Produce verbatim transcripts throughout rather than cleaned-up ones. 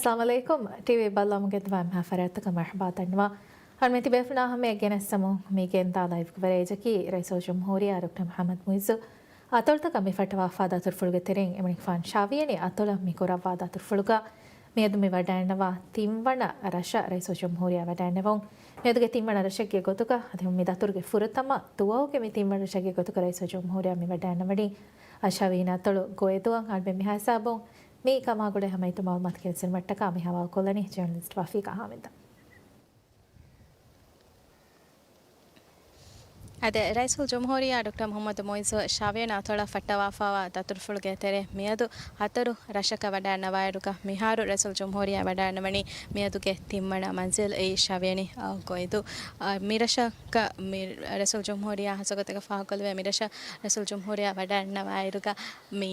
އައްސަލާމު ޢަލައިކުމް. ޓީވީ ބައްލަވަމުން ގެންދަވާ އެންމެހާ ފަރާތްތަކަށް މަރުޙަބާ ދަންނަވާ. އަޅުމެން ތިބޭފުޅުންނާ ހަމަޔަށް ގެނެސްދަމުން މި ގެންދާ ލައިވްގެ ވެރިޔަކީ ރައީސުލްޖުމްހޫރިއްޔާ ޑޮކްޓަރ މުޙައްމަދު މުޢިއްޒު. އަތޮޅުތަކަށް މި ފައްޓަވާފާ ދަތުރުފުޅުގެ ތެރެއިން އެމަނިކުފާނު ޝާވިޔަނި އަތޮޅަށް މި ކުރައްވާ ދަތުރުފުޅުގަ މިއަދު މި ވަޑައިންނަވާ ތިންވަނަ ރަށަށް ރައީސުލްޖުމްހޫރިއްޔާ ވަޑައިންނެވުން. މިއަދުގެ ތިންވަނަ ރަށެއްގެ ގޮތުގަ އަދި މި ދަތުރުގެ ފުރަތަމަ ދުވަހުގެ މި ތިންވަނަ ރަށެއްގެ ގޮތުގަ ރައީސުލްޖުމްހޫރިއްޔާ މި ވަޑައިންނަވަނީ ޝާވިޔަނި އަތޮޅު ގޮއިދޫއަށް. އަޅުމެން މިހާ ހިސާބުން މި ކަމާ ގުޅޭ ހަމަ އިތުރު މަޢުލޫމާތު ގެނެސްދިނުމަށްޓަކާ މި ހަވާލުކޮށްލަނީ ޖަރނަލިސްޓް ވަފީގާ ހާމިދަށް. އަދި ރައީސުލްޖުމްހޫރިއްޔާ ޑޮކްޓަރ މުޙައްމަދު މުޢިއްޒު ޝާވިޔަނި އަތޮޅަށް ފައްޓަވާފާވާ ދަތުރުފުޅުގެ ތެރޭ މިއަދު ހަތަރު ރަށަކަށް ވަޑައިންނަވާއިރުގަ މިހާރު ރައީސުލްޖުމްހޫރިއްޔާ ވަޑައިންނަވަނީ މިއަދުގެ ތިންވަނަ މަންޒިލް އެއީ ޝާވިޔަނި، އަ، ގޮއިދޫ. އަ، މިރަށަކަށް މި ރައީސުލްޖުމްހޫރިއްޔާ ހާއްސަ ގޮތެއްގަ ފާހަގަކޮށްލެވޭ މިރަށަށް ރައީސުލްޖުމްހޫރިއްޔާ ވަޑައިންނަވާއިރުގަ މި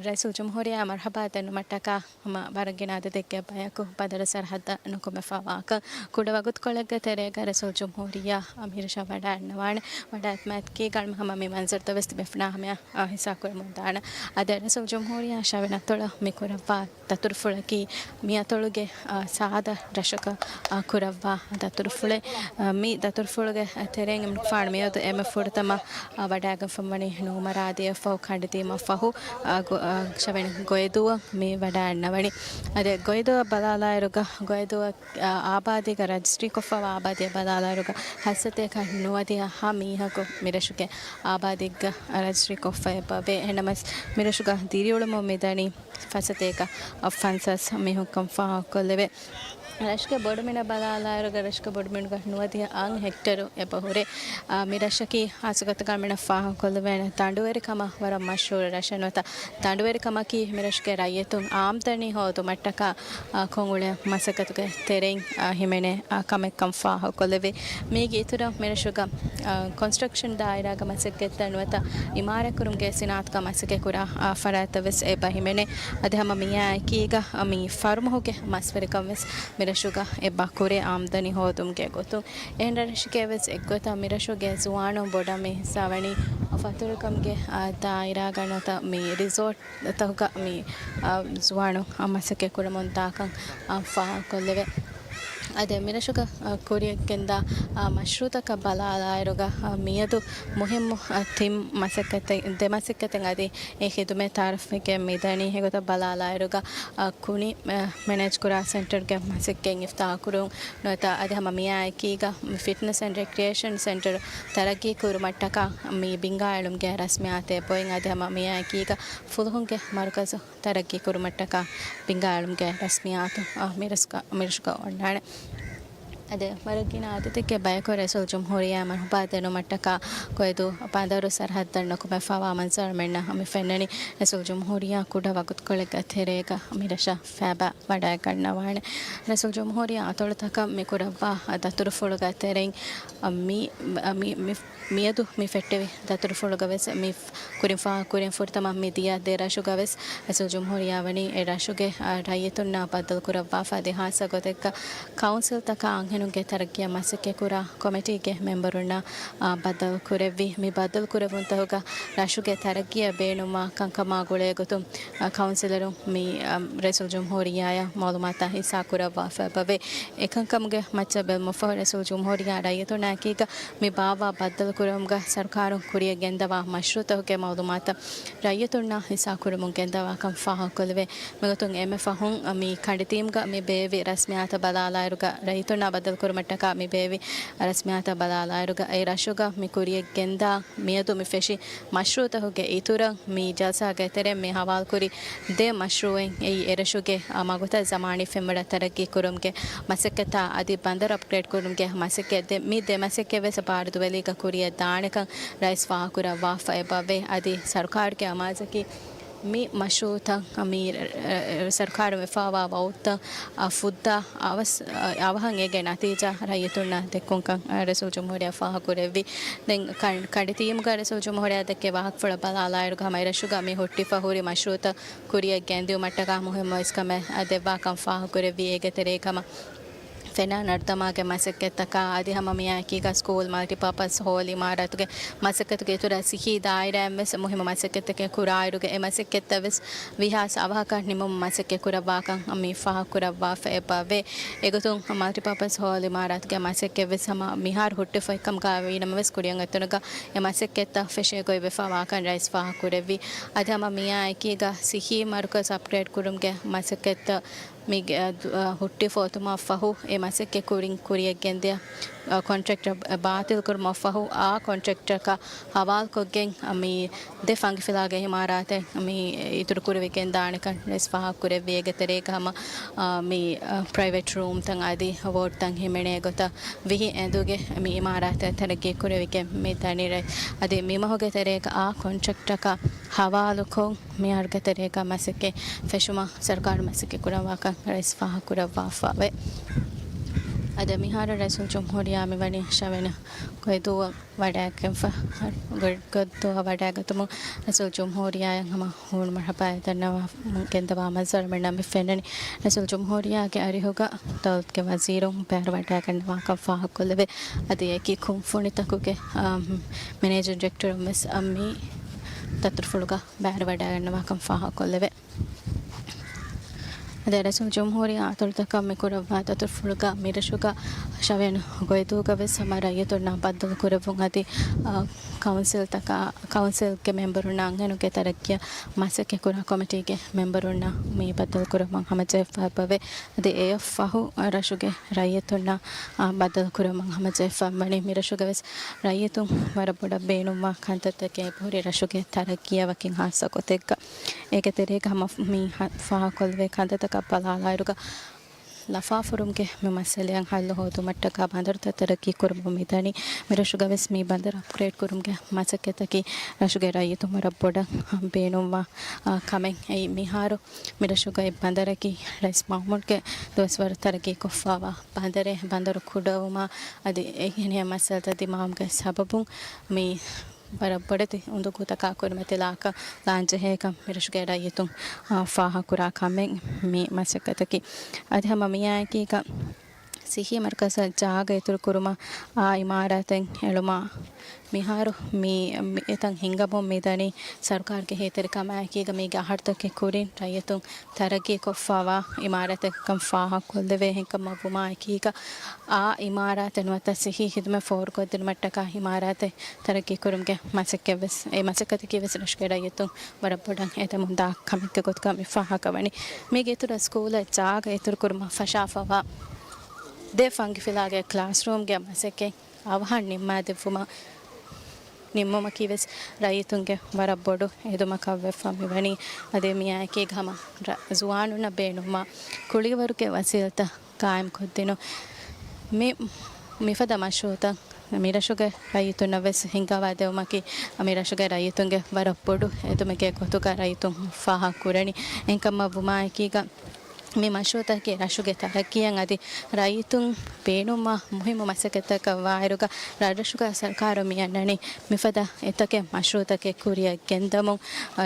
ރައީސުލްޖުމްހޫރިއްޔާ މަރުޙަބާ ދެންނުމަށްޓަކާ ހަމަ ވަރަށް ގިނަ އަދަދެއްގެ ބަޔަކު ބަނދަރު ސަރަހައްދަށް ނުކުމެފައިވާކަން. ކުޑަ ވަގުތުކޮޅެއްގެ ތެރޭގަ ރައީސުލްޖުމްހޫރިއްޔާ މިރަށަށް ވަޑައިންނަވާނެ. ވަޑައިގަތުމާއެކީގަ ހަމަ މި މަންޒަރުތައް ވެސް ތިބޭފުޅުންނާ ހަމަޔަށް ހިއްސާކުރަމުންދާނެ. އަދި ރައީސުލްޖުމްހޫރިއްޔާ ޝާވިޔަނި އަތޮޅަށް މި ކުރައްވާ ދަތުރުފުޅަކީ މި އަތޮޅުގެ، އާ، ސާދަ ރަށަކަށް، އާ، ކުރައްވާ ދަތުރުފުޅެއް. އާ، މި ދަތުރުފުޅުގެ ތެރެއިން އެމަނިކުފާނު މިއަދު އެންމެ ފުރަތަމަ، އާ، ވަޑައިގެންފަވަނީ ނޫމަރާދީއަށްފަހު ކަނޑިދީމަށްފަހު، އާ، ގޮ-، އާ، ޝާވިޔަނި ގޮއިދޫއަށް މި ވަޑައިންނަވަނީ. އަދި ގޮއިދޫއަށް ބަލާލާއިރުގަ ގޮއިދޫއަށް، އާ، އާބާދީގަ ރަޖިސްޓްރީކޮށްފައިވާ އާބާދީއަށް ބަލާލާއިރުގަ ހަތްސަތޭކަ ނުވަދިހަ މީހަކު މިރަށުގެ އާބާދީގަ ރަޖިސްޓްރީކޮށްފައި އެބަވޭ. އެހެންނަމަވެސް މިރަށުގަ ދިރިއުޅުމުން މިދަނީ ފަސްސަތޭކަ ފަންސާސް މީހުންކަން ފާހަގަކޮށްލެވޭ. ރަށުގެ ބޮޑުމިނަށް ބަލާލާއިރުގަ ރަށުގެ ބޮޑުމިނުގަ ނުވަދިހަ އަށް ހެކްޓަރު އެބަހުރޭ. އާ، މި ރަށަކީ ހާއްސަގޮތަކަށް މިނަށް ފާހަގަކޮށްލެވޭނެ ދަނޑުވެރިކަމަށް ވަރަށް މަޝްހޫރު ރަށެއް ނުވަތަ ދަނޑުވެރިކަމަކީ މި ރަށުގެ ރައްޔިތުން އާމްދަނީ ހޯދުމަށްޓަކާ، އާ، ކޮށްއުޅޭ މަސައްކަތުގެ ތެރެއިން، އާ، ހިމެނޭ، އާ، ކަމެއްކަން ފާހަގަކޮށްލެވި. މީގެ އިތުރަށް މިރަށުގަ، އާ، ކޮންސްޓްރަކްޝަން ދާއިރާގަ މަސައްކަތްތައް ނުވަތަ އިމާރާތްކުރުމުގެ ސިނާއަތުގަ މަސައްކަތްކުރާ، އާ، ފަރާތްތައް ވެސް އެބަ ހިމެނޭ. އަދި ހަމަ މިއާއެކީގަ، އާ، މި ފަރުމަހުގެ މަސްވެރިކަން ވެސް މިރަށުގަ އެބަ ކުރޭ އާމްދަނީ ހޯދުމުގެ ގޮތުން. އެހެން ރަށެކޭ ވެސް އެއްގޮތަށް މިރަށުގެ ޒުވާނުން ބޮޑަށް މި ހިއްސާވަނީ ފަތުރުކަމުގެ، އާ، ދާއިރާގަ ނުވަތަ މި ރިސޯޓް ތަކުގަ މި، އާ، ޒުވާނު، އާ، މަސައްކަތް ކުރަމުން ދާކަން، އާ، ފާހަގަކޮށްލެވޭ. އަދި މިރަށުގަ، އާ، ކުރިއަށްގެންދާ، އާ، މަޝްރޫއުތަކަށް ބަލާލާއިރުގަ، އާ، މިއަދު މުހިއްމު، އާ، ތިން މަސައްކަތެއް، ދެ މަސައްކަތެއް އަދި އެ ޚިދުމަތް ތައާރަފްވެގެން މިދަނީ. އެގޮތަށް ބަލާލާއިރުގަ، އާ، ކުނި، އާ، މެނޭޖްކުރާ ސެންޓަރުގެ މަސައްކަތް އިފްތިތާޙްކުރުން ނުވަތަ އަދި ހަމަ މިއާއެކީގަ ފިޓްނަސް އެންޑް ރެކްރިއޭޝަން ސެންޓަރު ތަރައްގީ ކުރުމަށްޓަކާ މި ބިންގާއެޅުމުގެ ރަސްމިއްޔާތެއް އެބައޮތް. އަދި ހަމަ މިއާއެކީގަ ފުލުހުންގެ މަރުކަޒު ތަރައްގީ ކުރުމަށްޓަކާ ބިންގާއެޅުމުގެ ރަސްމިއްޔާތު، އާ، މިރަސްގަ-، މިރަށުގަ އޮންނާނެ. އަދި ވަރަށް ގިނަ އަދަދެއްގެ ބަޔަކު ރައީސުލްޖުމްހޫރިއްޔާ މަރުޙަބާ ދެނުމަށްޓަކާ ގޮއިދޫ ބަނދަރު ސަރަހައްދަށް ނުކުމެފައިވާ މަންޒަރު މިންނަ މި ފެންނަނީ. ރައީސުލްޖުމްހޫރިއްޔާ ކުޑަ ވަގުތުކޮޅެއްގެ ތެރޭގަ މިރަށަށް ފައިބާ ވަޑައިގަންނަވާނެ. ރައީސުލްޖުމްހޫރިއްޔާ އަތޮޅުތަކަށް މި ކުރައްވާ ދަތުރުފުޅުގެ ތެރެއިން މި، މި، މި، މިއަދު މި ފެއްޓެވި ދަތުރުފުޅުގަ ވެސް މި ކުރިން ފާ-، ކުރިން ފުރަތަމަ މި ދިޔަ ދެ ރަށުގަ ވެސް ރައީސުލްޖުމްހޫރިއްޔާ ވަނީ އެ ރަށުގެ، އާ، ރައްޔިތުންނާ ބައްދަލު ކުރައްވާފަ އަދި ހާއްސަ ގޮތެއްގަ ކައުންސިލްތަކާ އަންހެނުންގެ ތަރައްގީއަށް މަސައްކަތްކުރާ ކޮމިޓީގެ މެމްބަރުންނާ، އާ، ބައްދަލު ކުރެއްވި. މި ބައްދަލު ކުރެއްވުންތަކުގަ ރަށުގެ ތަރައްގީއަށް ބޭނުންވާ ކަންކަމާ ގުޅޭ ގޮތުން، އާ، ކައުންސިލަރުން މި، އާ، ރައީސުލްޖުމްހޫރިއްޔާއަށް މައުލޫމާތު ހިއްސާ ކުރައްވާފަ އެބަވޭ. އެކަންކަމުގެ މައްޗަށް ބެލުމަށްފަހު ރައީސުލްޖުމްހޫރިއްޔާ ރައްޔިތުންނާއެކީގަ މި ބާއްވާ ބައްދަލުކުރުމުގަ ސަރުކާރުން ކުރިއަށް ގެންދަވާ މަޝްރޫއުތަކުގެ މައުލޫމާތަށް ރައްޔިތުންނާ ހިއްސާކުރަމުން ގެންދަވާކަން ފާހަގަކޮށްލެވޭ. މިގޮތުން އެންމެ ފަހުން މި ކަނޑިތީމުގަ މި ބޭއްވި ރަސްމިއްޔާތައް ބަލާލާއިރުގަ، ރައްޔިތުންނާ ބައްދަލުކުރުމަށްޓަކާ މި ބޭއްވި ރަސްމިއްޔާތައް ބަލާލާއިރުގަ، އެ ރަށުގަ މި ކުރިއަށް ގެންދާ މިއަދު މި ފެށި މަޝްރޫއުތަކުގެ އިތުރަށް މި ޖަލްސާގެ ތެރެއިން މި ހަވާލުކުރި ދެ މަޝްރޫއެއް އެއީ އެރަށުގެ މަގުތައް ޒަމާނީ ފެންވަޅަށް ތަރައްގީ ކުރުމުގެ މަސައްކަތާ އަދި ބަނދަރު އަޕްގްރޭޑް ކުރުމުގެ މަސައްކަތް. ދެ، މި ދެ މަސައްކަތް ވެސް ބާރު ދުވެލީގަ ކުރިއަށް ދާނެކަން ރައީސް ފާހަގަކުރައްވާފަ އެބަވޭ. އަދި ސަރުކާރުގެ އަމާޒަކީ މި މަޝްރޫއުތައް މި ސަރުކާރުން ވެފައިވާ ވައުދުތައް ފުއްދާ އަވަސް، އަވަހަށް އޭގެ ނަތީޖާ ރައްޔިތުންނަށް ދެއްކުންކަން ރައީސުލްޖުމްހޫރިއްޔާ ފާހަގަކުރެއްވި. ދެން ކަން، ކަނޑިތީމުގަ ރައީސުލްޖުމްހޫރިއްޔާ ދެއްކޭ ވާހަކަފުޅަށް ބަލާލާއިރުގަ ހަމަ އެރަށުގަ މި ހުއްޓިފަ ހުރި މަޝްރޫއުތައް ކުރިއަށް ގެންދިއުމަށްޓަކާ މުހިއްމު އިސްކަމެއް ދެއްވާކަން ފާހަގަކުރެއްވި. އޭގެ ތެރޭ ކަމަށް ފެނާ ނަރުދަމާގެ މަސައްކަތްތަކާ އަދި ހަމަ މިއާއެކީގަ ސްކޫލް މަލްޓިޕާޕަސް ހޯލް އިމާރާތުގެ މަސައްކަތުގެ އިތުރަށް ސިއްހީ ދާއިރާއިން ވެސް މުހިއްމު މަސައްކަތްތަކެއް ކުރާއިރުގެ އެ މަސައްކަތްތައް ވެސް ވީހާވެސް އަވަހަކަށް ނިމުމަށް މަސައްކަތް ކުރައްވާކަން މި ފާހަގަކުރައްވާފަ އެބަވޭ. އެގޮތުން މަލްޓިޕާޕަސް ހޯލް އިމާރާތުގެ މަސައްކަތް ވެސް ހަމަ މިހާރު ހުއްޓިފައިކަމުގަ ވީނަމަވެސް ކުރިއަށް އޮތުނުގަ އެ މަސައްކަތްތައް ފެށޭ ގޮތް ވެފަ ވާކަން ރައީސް ފާހަގަކުރެއްވި. އަދި ހަމަ މިއާއެކީގަ ސިއްހީ މަރުކަޒު އަޕްގްރޭޑް ކުރުމުގެ މަސައްކަތްތައް މި ގެ-، އަ، ދު-، އަ، ހުއްޓިފަ އޮތުމަށް ފަހު، އެ މަސައްކަތް ކުރިން ކުރިއަށް ގެންދިޔަ، އަ، ކޮންޓްރެކްޓަށް ބާތިލް ކުރުމަށް ފަހު، އާ ކޮންޓްރެކްޓަކަށް ހަވާލުކޮށްގެން، އަ، މި ދެ ފަންގިފިލާގެ އިމާރާތެއް މި އިތުރު ކުރެވިގެން ދާނެކަން ވެސް ފާހަގަކުރެއްވި. އޭގެ ތެރޭގަ ހަމަ، އަ، މި، އަ، ޕްރައިވެޓް ރޫމްތައް އަދި ވޯޑްތައް ހިމެނޭ ގޮތަށް ވިހި އެނދުގެ މި އިމާރާތެއް ތަރައްގީ ކުރެވިގެން މި ދަނީ. އަދި މި މަހުގެ ތެރޭގަ އާ ކޮންޓްރެކްޓަކަށް ހަވާލުކޮށް، މިހާރުގެ ތެރޭގަ މަސައްކަތް ފެށުމަށް ސަރުކާރު މަސައްކަތް ކުރައްވާކަން ރައީސް ފާހަގަކުރައްވާފަވޭ. އަދި މިހާރު ރައީސުލްޖުމްހޫރިއްޔާ މިވަނީ ޝަވެން ގޮއިދޫއަށް ވަޑައިގެންފަ، ގޮ-، ގޮއިދޫއަށް ވަޑައިގަތުމުން ރައީސުލްޖުމްހޫރިއްޔާއަށް ހަމަ ހޫނު މަރުޙަބާ ދަންނަވަމުން ގެންދަވާ މަންޒަރުމެންނަށް މި ފެންނަނީ. ރައީސުލްޖުމްހޫރިއްޔާގެ އަރިހުގަ ދައުލަތުގެ ވަޒީރުން ބައިވެރިވަޑައިގަންނަވާކަން ފާހަގަކޮށްލެވޭ. އަދި އެކި ކުންފުނިތަކުގެ، އާ، މެނޭޖިން ޑިރެކްޓަރުން ވެސް މި ދަތުރުފުޅުގަ ބައިވެރިވަޑައިގަންނަވާކަން ފާހަގަކޮށްލެވޭ. އަދި ރައީސުލްޖުމްހޫރިއްޔާ އަތޮޅުތަކަށް މި ކުރައްވާ ދަތުރުފުޅުގަ މިރަށުގަ ޝަވެން ގޮއިދޫގަ ވެސް ހަމަ ރައްޔިތުންނާ ބައްދަލު ކުރެއްވުން އަދި، އަ، ކައުންސިލްތަކާ، ކައުންސިލްގެ މެމްބަރުންނާ އަންހެނުންގެ ތަރައްގީއަށް މަސައްކަތް ކުރާ ކޮމިޓީގެ މެމްބަރުންނާ މި ބައްދަލު ކުރައްވަން ހަމަޖެހިފަ އެބަވޭ. އަދި އެއަށް ފަހު ރަށުގެ ރައްޔިތުންނާ، އާ، ބައްދަލު ކުރައްވަން ހަމަޖެހިފަ ވަނީ. މިރަށުގަ ވެސް ރައްޔިތުން ވަރަށް ބޮޑަށް ބޭނުންވާ ކަންތައްތަކެއް އެބަހުރި ރަށުގެ ތަރައްގީއަށް ވަކިން ހާއްސަ ގޮތެއްގަ. އޭގެ ތެރޭގަ ހަމަ މި ހަ-، ފާހަގަކޮށްލެވޭ ކަންތައްތަކަށް ބަލާލާއިރުގަ ލަފާފުރުމުގެ މި މައްސަލައަށް ހައްލު ހޯދުމަށްޓަކާ ބަނދަރުތައް ތަރައްގީ ކުރުމަށް މިދަނީ. މިރަށުގަ ވެސް މި ބަނދަރު އަޕްގްރޭޑް ކުރުމުގެ މަސައްކަތަކީ ރަށުގެ ރައްޔިތުން ވަރަށް ބޮޑަށް ބޭނުންވާ، އާ، ކަމެއް. އެއީ މިހާރު މިރަށުގައި ބަނދަރަކީ ރައީސް މައުމޫންގެ ދުވަސްވަރު ތަރައްގީ ކޮށްފާވާ ބަނދަރެއް. ބަނދަރު ކުޑަވުމާ އަދި އެހެނިހެން މައްސަލަތައް ދިމާވުމުގެ ސަބަބުން މި ވަރަށް ބޮޑެތި އުނދަގޫތަކާ ކުރިމަތިލާކަށް ލާންޖެހޭކަން މިރަށުގެ ރައްޔިތުން، އާ، ފާހަގަކުރާ ކަމެއް މި މަސައްކަތަކީ. އަދި ހަމަ މިއާއެކީގަ ސިއްހީ މަރުކަޒަށް ޖާގަ އިތުރުކުރުމަށް އާ އިމާރާތެއް އެޅުމަށް މިހާރު މި، މި އެތަން ހިންގަމުން މިދަނީ. ސަރުކާރުގެ އެހީތެރިކަމާއެކީގަ މީގެ އަހަރުތަކެއް ކުރިން ރައްޔިތުން ތަރައްގީ ކޮށްފާވާ އިމާރާތެއްކަން ފާހަގަކޮށްލެވޭ. ހެންކަމަށް ވުމާއެކީގަ އާ އިމާރާތެއް ނުވަތަ ސިއްހީ ހިދުމަތް ފޯރުކޮށްދިނުމަށްޓަކާ އިމާރާތެއް ތަރައްގީ ކުރުމުގެ މަސައްކަތް ވެސް، އެ މަސައްކަތަކީ ވެސް ރަށުގެ ރައްޔިތުން ވަރަށް ބޮޑަށް އެދެމުންދާ ކަމެއްގެ ގޮތުގަ މި ފާހަގަވަނީ. މީގެ އިތުރަށް ސްކޫލަށް ޖާގަ އިތުރުކުރުމަށް ފަށާފަވާ ދެ ފަންގިފިލާގެ ކްލާސްރޫމްގެ މަސައްކަތް އަވަހަށް ނިންމާދެއްވުމަށް، ނިންމުމަކީ ވެސް ރައްޔިތުންގެ ވަރަށް ބޮޑު އެދުމަކަށް ވެފަ މިވަނީ. އަދި މިއާއެކީގަ ހަމަ ރަ-، ޒުވާނުންނަށް ބޭނުންވާ ކުޅިވަރުގެ ވަސީލަތައް ގާއިމްކޮށްދިނުން. މި، މިފަދަ މަޝްރޫއުތައް މިރަށުގެ ރައްޔިތުންނަށް ވެސް ހިންގަވާ ދެވުމަކީ މިރަށުގެ ރައްޔިތުންގެ ވަރަށް ބޮޑު އެދުމެއްގެ ގޮތުގަ ރައްޔިތުން ފާހަގަކުރަނީ. އެހެންކަމަށް ވުމާއެކީގަ މި މަޝްރޫއުތަކަކީ ރަށުގެ ތަރައްގީއަށް އަދި ރައްޔިތުން ބޭނުންވާ މުހިއްމު މަސައްކަތްތަކަށް ވާއިރުގަ ރަށްރަށުގަ ސަރުކާރުން މި އަންނަނީ މިފަދަ އެތަކެއް މަޝްރޫއުތަކެއް ކުރިއަށް ގެންދަމުން.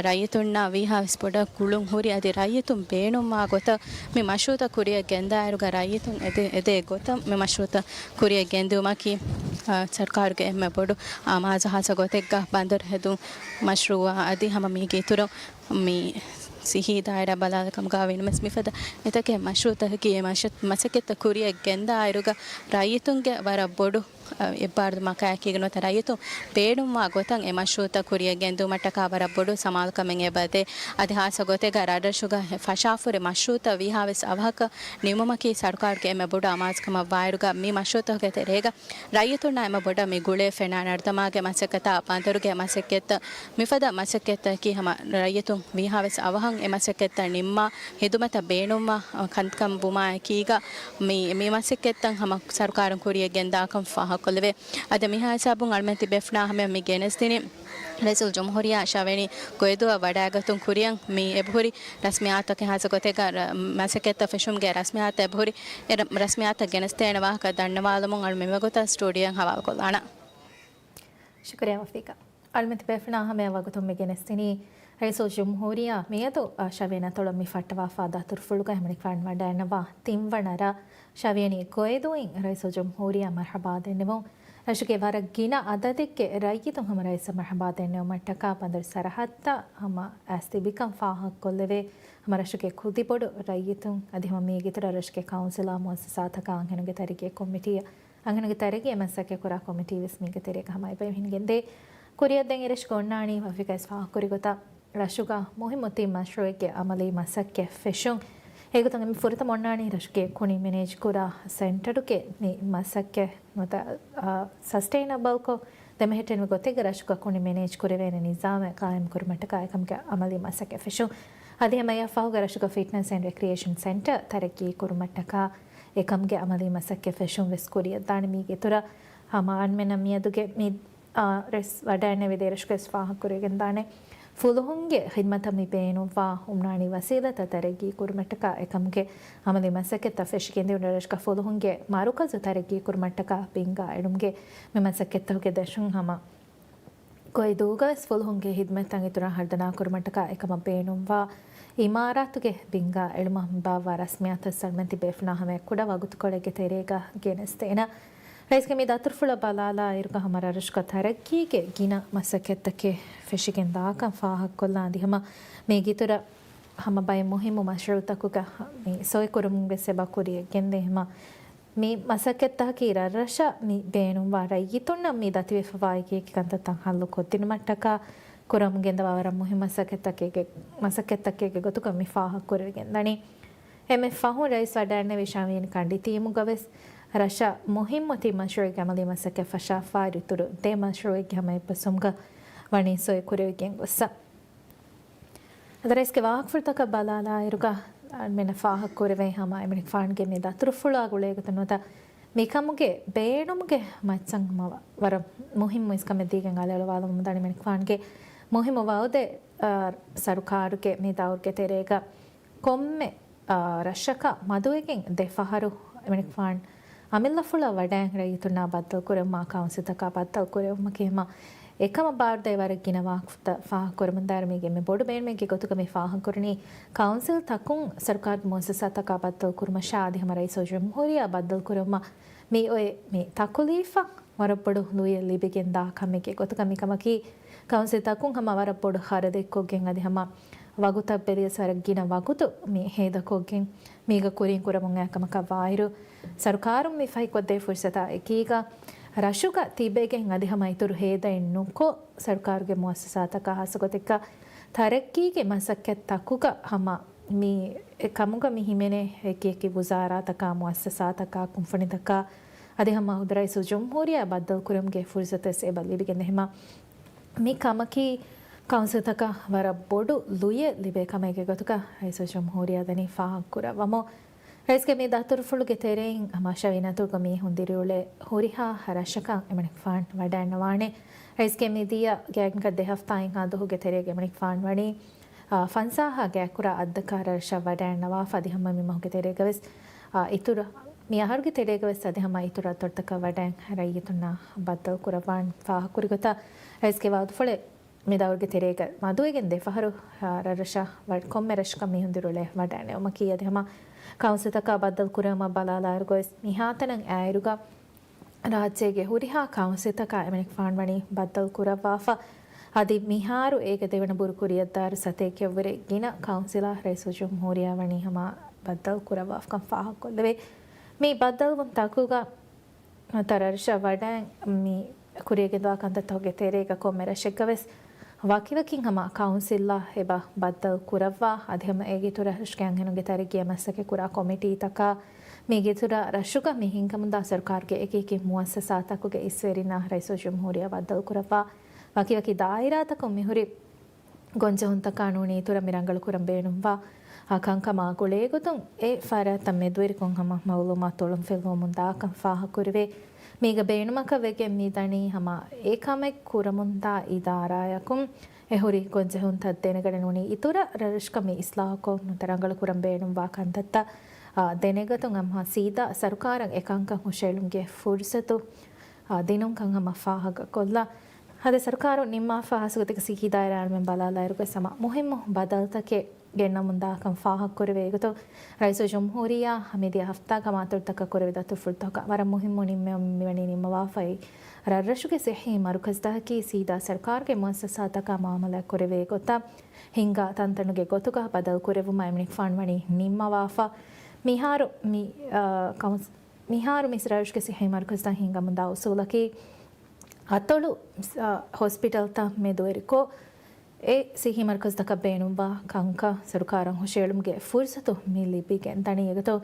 ރައްޔިތުންނާ ވީހާވެސް ބޮޑަށް ގުޅުން ހުރި އަދި ރައްޔިތުން ބޭނުންވާ ގޮތަށް މި މަޝްރޫއުތައް ކުރިއަށް ގެންދާއިރުގަ ރައްޔިތުން އެދޭ، އެދޭ ގޮތަށް މި މަޝްރޫއުތައް ކުރިއަށް ގެންދިއުމަކީ، އާ، ސަރުކާރުގެ އެންމެ ބޮޑު އާމާޒު ހާއްސަ ގޮތެއްގަ ބަނދަރު ހެދުން މަޝްރޫއާ އަދި ހަމަ މީގެ އިތުރުން މި ސިއްހީ ދާއިރާ ބަލާލާކަމުގަ ވީނަމަވެސް މިފަދަ އެތަކެއް މަޝްރޫއުތަކަކީ އެ މަޝަ-، މަސައްކަތްތައް ކުރިއަށް ގެންދާއިރުގަ ރައްޔިތުންގެ ވަރަށް ބޮޑު، އަ، އެއްބާރުލުމަކާއެކީގަ ނުވަތަ ރައްޔިތުން ބޭނުންވާ ގޮތަށް އެ މަޝްރޫއުތައް ކުރިއަށް ގެންދިއުމަށްޓަކާ ވަރަށް ބޮޑު ސަމާލުކަމެއް އެބަދޭ. އަދި ހާއްސަ ގޮތެއްގަ ރަށްރަށުގަ ފަށާފުރި މަޝްރޫއުތައް ވީހާވެސް އަވަހަކަށް ނިމުމަކީ ސަރުކާރުގެ އެންމެ ބޮޑު އަމާޒުކަމަށް ވާއިރުގަ މި މަޝްރޫއުތަކުގެ ތެރޭގަ ރައްޔިތުންނާ އެންމެ ބޮޑަށް މި ގުޅޭ ފެނާ ނަރުދަމާގެ މަސައްކަތާ ބަނދަރުގެ މަސައްކަތްތައް. މިފަދަ މަސައްކަތްތަކީ ހަމަ ރައްޔިތުން ވީހާވެސް އަވަހަށް އެ މަސައްކަތްތައް ނިންމާ ހިދުމަތަށް ބޭނުންވާ ކަންކަން ވުމާއެކީގަ މި، މި މަސައްކަތްތައް ހަމަ ސަރުކާރުން ކުރިއަށް ގެންދާކަން ފާހަގަކޮށްލެވޭ. އަދި މިހާ ހިސާބުން އަޅުމެން ތިބޭފުޅުންނާ ހަމަޔަށް މި ގެނެސްދިނީ ރައީސުލްޖުމްހޫރިއްޔާ ޝަވެނި ގޮއިދޫއަށް ވަޑައިގަތުން ކުރިއަށް މި އެބަހުރި ރަސްމިއްޔާތުތަކެއް ހާއްސަ ގޮތެއްގަ ރަ-، މަސައްކަތްތައް ފެށުމުގެ ރަސްމިއްޔާތު އެބަހުރި އެ ރަ-، ރަސްމިއްޔާތަށް ގެނެސްދޭނެ ވާހަކަ ދަންނަވާލަމުން އަޅު މިވަގުތަށް ސްޓޫޑިއޯއަށް ހަވާލުކޮށްލާނަން. ޝުކުރިއްޔާ ވަފީޤާ. އަޅުމެން ތިބޭފުޅުންނާ ހަމަޔަށް ވަގުތުން މި ގެނެސްދިނީ ރައީސުލްޖުމްހޫރިއްޔާ މިއަދު ޝަވިޔަނި އަތޮޅަށް މި ފައްޓަވާފާ ދަތުރުފުޅުގައި އެމަނިކުފާނު ވަޑައިންނަވާ ތިންވަނަ ރ ޝަވިޔަނި ގޮއިދޫއިން ރައީސުލްޖުމްހޫރިއްޔާ މަރްޙަބާ ދެންނެވުން. ރަށުގެ ވަރަށް ގިނަ އަދަދެއްގެ ރައްޔިތުން ހަމަ ރައީސަށް މަރްޙަބާ ދެންނެވުމަށްޓަކާ ބަނދަރު ސަރަހައްދަށް ހަމަ އައިސް ތިބިކަން ފާހަގަކޮށްލެވޭ. ހަމަ ރަށުގެ ކުދިބޮޑު ރައްޔިތުން އަދި ހަމަ މީގެ އިތުރަށް ރަށުގެ ކައުންސިލާ މުއައްސަސާތަކާ އަންހެނުންގެ ތަރައްގީ ކޮމިޓީއަށް އަންހެނުންގެ ތަރައްގީއަށް މަސައްކަތްކުރާ ކޮމިޓީވެސް މީގެ ތެރޭގަ ހަމަ އެބަ ހިނގެންދޭ. ކުރިއަށް ދެން އެރަށުގަ އޮންނާނީ ވަކިވެސް ފާހަގަކުރިގޮތަށް ރަށުގަ މުހިއްމު ތިން މަޝްރޫއެއްގެ އަމަލީ މަސައްކަތް ފެށުން. އެގޮތުން މި ފުރަތަމަ އޮންނާނީ ރަށުގެ ކުނި މެނޭޖްކުރާ ސެންޓަރުގެ މި މަސައްކަތް ނުވަތަ، އާ، ސަސްޓެއިނަބަލްކޮށް ދެމެހެއްޓެނިވި ގޮތެއްގަ ރަށުގަ ކުނި މެނޭޖް ކުރެވޭނެ ނިޒާމެއް ޤާއިމްކުރުމަށްޓަކާ އެކަމުގެ އަމަލީ މަސައްކަތް ފެށުން. އަދި ހަމަ އެއަށްފަހުގަ ރަށުގަ ފިޓްނަސް އެންޑް ރެކްރިއޭޝަން ސެންޓަރ ތަރައްގީ ކުރުމަށްޓަކާ އެކަމުގެ އަމަލީ މަސައްކަތް ފެށުން ވެސް ކުރިއަށްދާނެ. މީގެ އިތުރަށް ހަމަ އަންމެނަށް މިއަދުގެ މި، އާ، ރައީސް ވަޑައިންނެވި ދޭރަށުގައި ވެސް ފާހަގަކުރެވިގެންދާނެ. ފުލުހުންގެ ޚިދްމަތަށް މި ބޭނުންވާ ހުންނާނީ ވަސީލަތްތައް ތަރައްގީ ކުރުމަށްޓަކާ އެކަމުގެ އަމަލީ މަސައްކަތްތައް ފެށިގެންދިއުން ރަށުގަ ފުލުހުންގެ މަރުކަޒު ތަރައްގީ ކުރުމަށްޓަކާ ބިންގާ އެޅުމުގެ މި މަސައްކަތްތަކުގެ ދަށުން ހަމަ ގޮއިދޫގަވެސް ފުލުހުންގެ ހިދްމަތްތައް އިތުރަށް ހަރުދަނާކުރުމަށްޓަކާ އެކަމަށް ބޭނުންވާ އިމާރާތުގެ ބިންގާ އެޅުމަށް ބާއްވާ ރަސްމިއްޔާތު ސަލަމަތި ބޭފުޅާ ހަމައެއްކުޑަ ވަގުތުކޮޅެއްގެ ތެރޭގަ ގެނެސްދޭނަ. ރައީސްގެ މި ދަތުރުފުޅަށް ބަލާލާއިރުގަ ހަމަ ރަށުގަ ތަރައްގީގެ ގިނަ މަސައްކަތްތަކެއް ފެށިގެން ދާކަން ފާހަގަކޮށްލާ އަދި ހަމަ މީގެ އިތުރަށް ހަމަ ބައެއް މުހިއްމު މަޝްރޫއުތަކުގަ މި ސޮއިކުރުމުން ވެސް އެބަ ކުރިއަށް ގެންދޭ. ހަމަ މި މަސައްކަތްތަކަކީ ރަށްރަށަށް މި ބޭނުންވާ ރައްޔިތުންނަށް މި ދަތިވެފަވާ އެކިއެކި ކަންތައްތައް ހައްލު ކޮށްދިނުމަށްޓަކާ ކުރަމުން ގެންދަވާ ވަރަށް މުހިއްމު މަސައްކަތްތަކެއްގެ، މަސައްކަތްތަކެއްގެ ގޮތުގަ މި ފާހަގަކުރެވިގެންދަނީ. އެންމެ ފަހުން ރައީސް ވަޑައިންނެވި ޝާވިޔަނި ކަނޑިތީމުގަވެސް ރަށަށް މުހިއްމު ތިން މަޝްރޫއެއްގެ އަމަލީ މަސައްކަތް ފަށާފާއިރު އިތުރު ދެ މަޝްރޫއެއްގެ ހަމަ އެއްބަސްވުމުގަ ވަނީ ސޮއި ކުރެވިގެން ގޮއްސަ. އަދި ރައީސްގެ ވާހަކަފުޅުތަކަށް ބަލާލާއިރުގަ އަންމެނަށް ފާހަގަކުރެވޭ ހަމަ އެމަނިކުފާނުގެ މި ދަތުރުފުޅާ ގުޅޭގޮތުން ނުވަތަ މިކަމުގެ ބޭނުމުގެ މައްޗަށް ހަމަ ވަރަށް މުހިއްމު އިސްކަމެއް ދީގެން އަލިއަޅުވާލަމުންދާނެ އެމަނިކުފާނުގެ މުހިއްމު ވައުދެއް، އާ، ސަރުކާރުގެ މި ދައުރުގެ ތެރޭގަ ކޮންމެ، އާ، ރަށަކަށް މަދުވެގެން ދެ ފަހަރު އެމަނިކުފާނު އަމިއްލަފުޅަށް ވަޑައިން ރައްޔިތުންނާ ބައްދަލުކުރެވުމާ ކައުންސިލްތަކާ ބައްދަލުކުރެވުމަކީ ހަމަ އެކަމަށް ބާރުދޭ ވަރަށް ގިނަ ވާހަކަފުޅުތައް ފާހަގަކުރަމުންދާއިރު މީގެ އެންމެ ބޮޑު ބޭނުމެއްގެ ގޮތުގަ މި ފާހަގަކުރަނީ ކައުންސިލް ތަކުން ސަރުކާރުގެ މުއައްސަސާތަކާ ބައްދަލުކުރުމަށާ އަދި ހަމަ ރައީސުލްޖުމްހޫރިއްޔާ ބައްދަލުކުރެވުމަށް މި އޮތް މި ތަކުލީފަށް ވަރަށް ބޮޑު ލުޔެއް ލިބިގެން ދާ ކަމެއްގެ ގޮތުގަ މިކަމަކީ ކައުންސިލް ތަކުން ހަމަ ވަރަށް ބޮޑު ޚަރަދެއްކޮށްގެން އަދި ހަމަ ވަގުތަށް ބެލިޔަސް ވަރަށް ގިނަ ވަގުތު މި ހޭދަކޮށްގެން މީގަ ކުރިން ކުރަމުން އައި ކަމަކަށް ވާއިރު، ސަރުކާރުން މި ފަހިކޮށްދޭ ފުރުސަތާ އެކީގަ ރަށުގަ ތިބެގެން އަދި ހަމަ އިތުރު ހޭދައެއް ނުކޮށް، ސަރުކާރުގެ މުއައްސަސާތަކާ ހާއްސަގޮތެއްގަ ތަރައްގީގެ މަސައްކަތްތަކުގަ ހަމަ މި އެ ކަމުގަ މި ހިމެނޭ އެކިއެކި ވުޒާރާތަކާ، މުއައްސަސާތަކާ، ކުންފުނިތަކާ އަދި ހަމަ ޚުދު ރައީސުލްޖުމްހޫރިއްޔާ ބައްދަލުކުރުމުގެ ފުރުސަތުވެސް އެބަ ލިބިގެންދޭ. ހަމަ މި ކަމަކީ ކައުންސިލްތަކަށް ވަރަށް ބޮޑު ލުޔެއް ލިބޭ ކަމެއްގެ ގޮތުގަ ރައީސުލްޖުމްހޫރިއްޔާ ދަނީ ފާހަގަކުރައްވަމުން. ރައީސްގެ މި ދަތުރުފުޅުގެ ތެރެއިން ހަމަ ޝަވިޔަނި އަތޮޅުގަ މީހުން ދިރިއުޅޭ ހުރިހާ ރަށަކަށް އެމަނިކުފާނު ވަޑައިންނަވާނެ. ރައީސްގެ މިދިޔަ ގާތްގަނޑަކަށް ދެ ހަފްތާއިންހާ ދުވަހުގެ ތެރޭގަ އެމަނިކުފާނު ވަނީ، އާ، ފަންސާހާ ގާތްކުރާ އަށްދަކާ ރަށަށް ވަޑައިންނަވާފަ އަދި ހަމަ މި މަހުގެ ތެރޭގަވެސް، އާ، އިތުރު، މި އަހަރުގެ ތެރޭގަވެސް އަދި ހަމަ އިތުރު އަތޮޅުތަކަށް ވަޑައިން ރައްޔިތުންނާ ބައްދަލު ކުރައްވާން ފާހަގަކުރި ގޮތަށް ރައީސްގެ ވައުދުފުޅެއް މި ދައުރުގެ ތެރޭގަ މަދުވެގެން ދެ ފަހަރު، އާ، ރަށްރަށަށް ވަ-، ކޮންމެ ރަށަކަށް މީހުން ދިރިއުޅޭ ވަޑައިނެވުމަކީ އަދި ހަމަ ކައުންސިލްތަކާ ބައްދަލު ކުރެވުމަށް ބަލާލާއިރު ގޮސް މިހާތަނަށް އައިއިރުގަ ރާއްޖޭގެ ހުރިހާ ކައުންސިލްތަކާ އެމަނިކުފާނު ވަނީ ބައްދަލު ކުރައްވާފަ. އަދި މިހާރު އޭގެ ދެވަނަ ބުރު ކުރިއަށްދާއިރު ސަތޭކައަށްވުރެ ގިނަ ކައުންސިލާ ރައީސުލްޖުމްހޫރިއްޔާ ވަނީ ހަމަ ބައްދަލު ކުރައްވާފަކަން ފާހަގަކޮށްލެވޭ. މި ބައްދަލުވުން ތަކުގަ ތަރަށަށް ވަޑައި މި ކުރިއަށް ގެންދަވާ ކަންތައްތަކުގެ ތެރޭގަ ކޮންމެ ރަށެއްގަވެސް ވަކިވަކިން ހަމަ ކައުންސިލްއާ އެބަ ބައްދަލު ކުރައްވާ އަދި ހަމަ އޭގެ އިތުރަށް ރަށުގެ އަންހެނުންގެ ތަރައްގީއަށް މަސައްކަތް ކުރާ ކޮމިޓީތަކާ މީގެ އިތުރަށް ރަށުގަ މި ހިންގަމުންދާ ސަރުކާރުގެ އެކި އެކި މުއައްސަސާތަކުގެ އިސްވެރިންނާ ރައީސުލްޖުމްހޫރިއްޔާ ބައްދަލު ކުރައްވާ ވަކިވަކި ދާއިރާތަކުން މިހުރި ގޮންޖެހުންތަކާ ނޫނީ އިތުރަށް މި ރަނގަޅުކުރަން ބޭނުންވާ އާ ކަންކަމާ ގުޅޭގޮތުން އެ ފަރާތްތައް މެދުވެރިކޮށް ހަމަ މައުލޫމާތު އޮޅުންފިލުވަމުން ދާކަން ފާހަގަކުރެވޭ. މީގަ ބޭނުމަކަށް ވެގެން މި ދަނީ ހަމަ އެ ކަމެއް ކުރަމުންދާ އިދާރާޔަކުން އެ ހުރި ގޮންޖެހުންތައް ދެނެގަނެ ނޫނީ އިތުރަށް ރަށްރަށަކަށް މި އިސްލާހުކޮށް ނުވަތަ ރަނގަޅުކުރަން ބޭނުންވާ ކަންތައްތައް އާ ދެނެގަތުން ހަމަ ސީދާ ސަރުކާރަށް އެ ކަންކަން ހުށައެޅުމުގެ ފުރުސަތު އާ ދިނުންކަން ހަމަ ފާހަގަކޮށްލާ. އަދި ސަރުކާރު ނިންމާފަ ހާއްސަގޮތަކަށް ސިއްހީ ދާއިރާ އަޅަމެން ބަލާލާއިރުގަ ހަމަ މުހިއްމު ބަދަލުތަކެއް ގެންނަމުންދާކަން ފާހަގަކުރެވޭ ގޮތުން، ރައީސުލްޖުމްހޫރިއްޔާ މިދިޔަ ހަފްތާގަ މާތޮށިތަކަށް ކުރެވި ދަތުރުފުޅުތަކުގަ ވަރަށް މުހިއްމު ނިންމެވުމެއް މިވަނީ ނިންމަވާފައި. ރަށްރަށުގެ ސިއްހީ މަރުކަޒުތަކަކީ ސީދާ ސަރުކާރުގެ މުއައްސަސާތަކާ މުއާމަލާތް ކުރެވޭ ގޮތަށް ހިންގާ ތަންތަނުގެ ގޮތުގަ ބަދަލު ކުރެއްވުމަށް އެމަނިކުފާނު ވަނީ ނިންމަވާފަ. މިހާރު މި، އާ، ކައުންސް-، މިހާރު މި ރަށްރަށުގެ ސިއްހީ މަރުކަޒުތައް ހިންގަމުންދާ އުސޫލަކީ، އަތޮޅު، އާ، ހޮސްޕިޓަލްތައް މެދުވެރިކޮށް، އެ ސިއްހީ މަރުކަޒުތަކަށް ބޭނުންވާ ކަންކަން ސަރުކާރަށް ހުށައެޅުމުގެ ފުރުސަތު މި ލިބިގެން ދަނީ. އެގޮތުން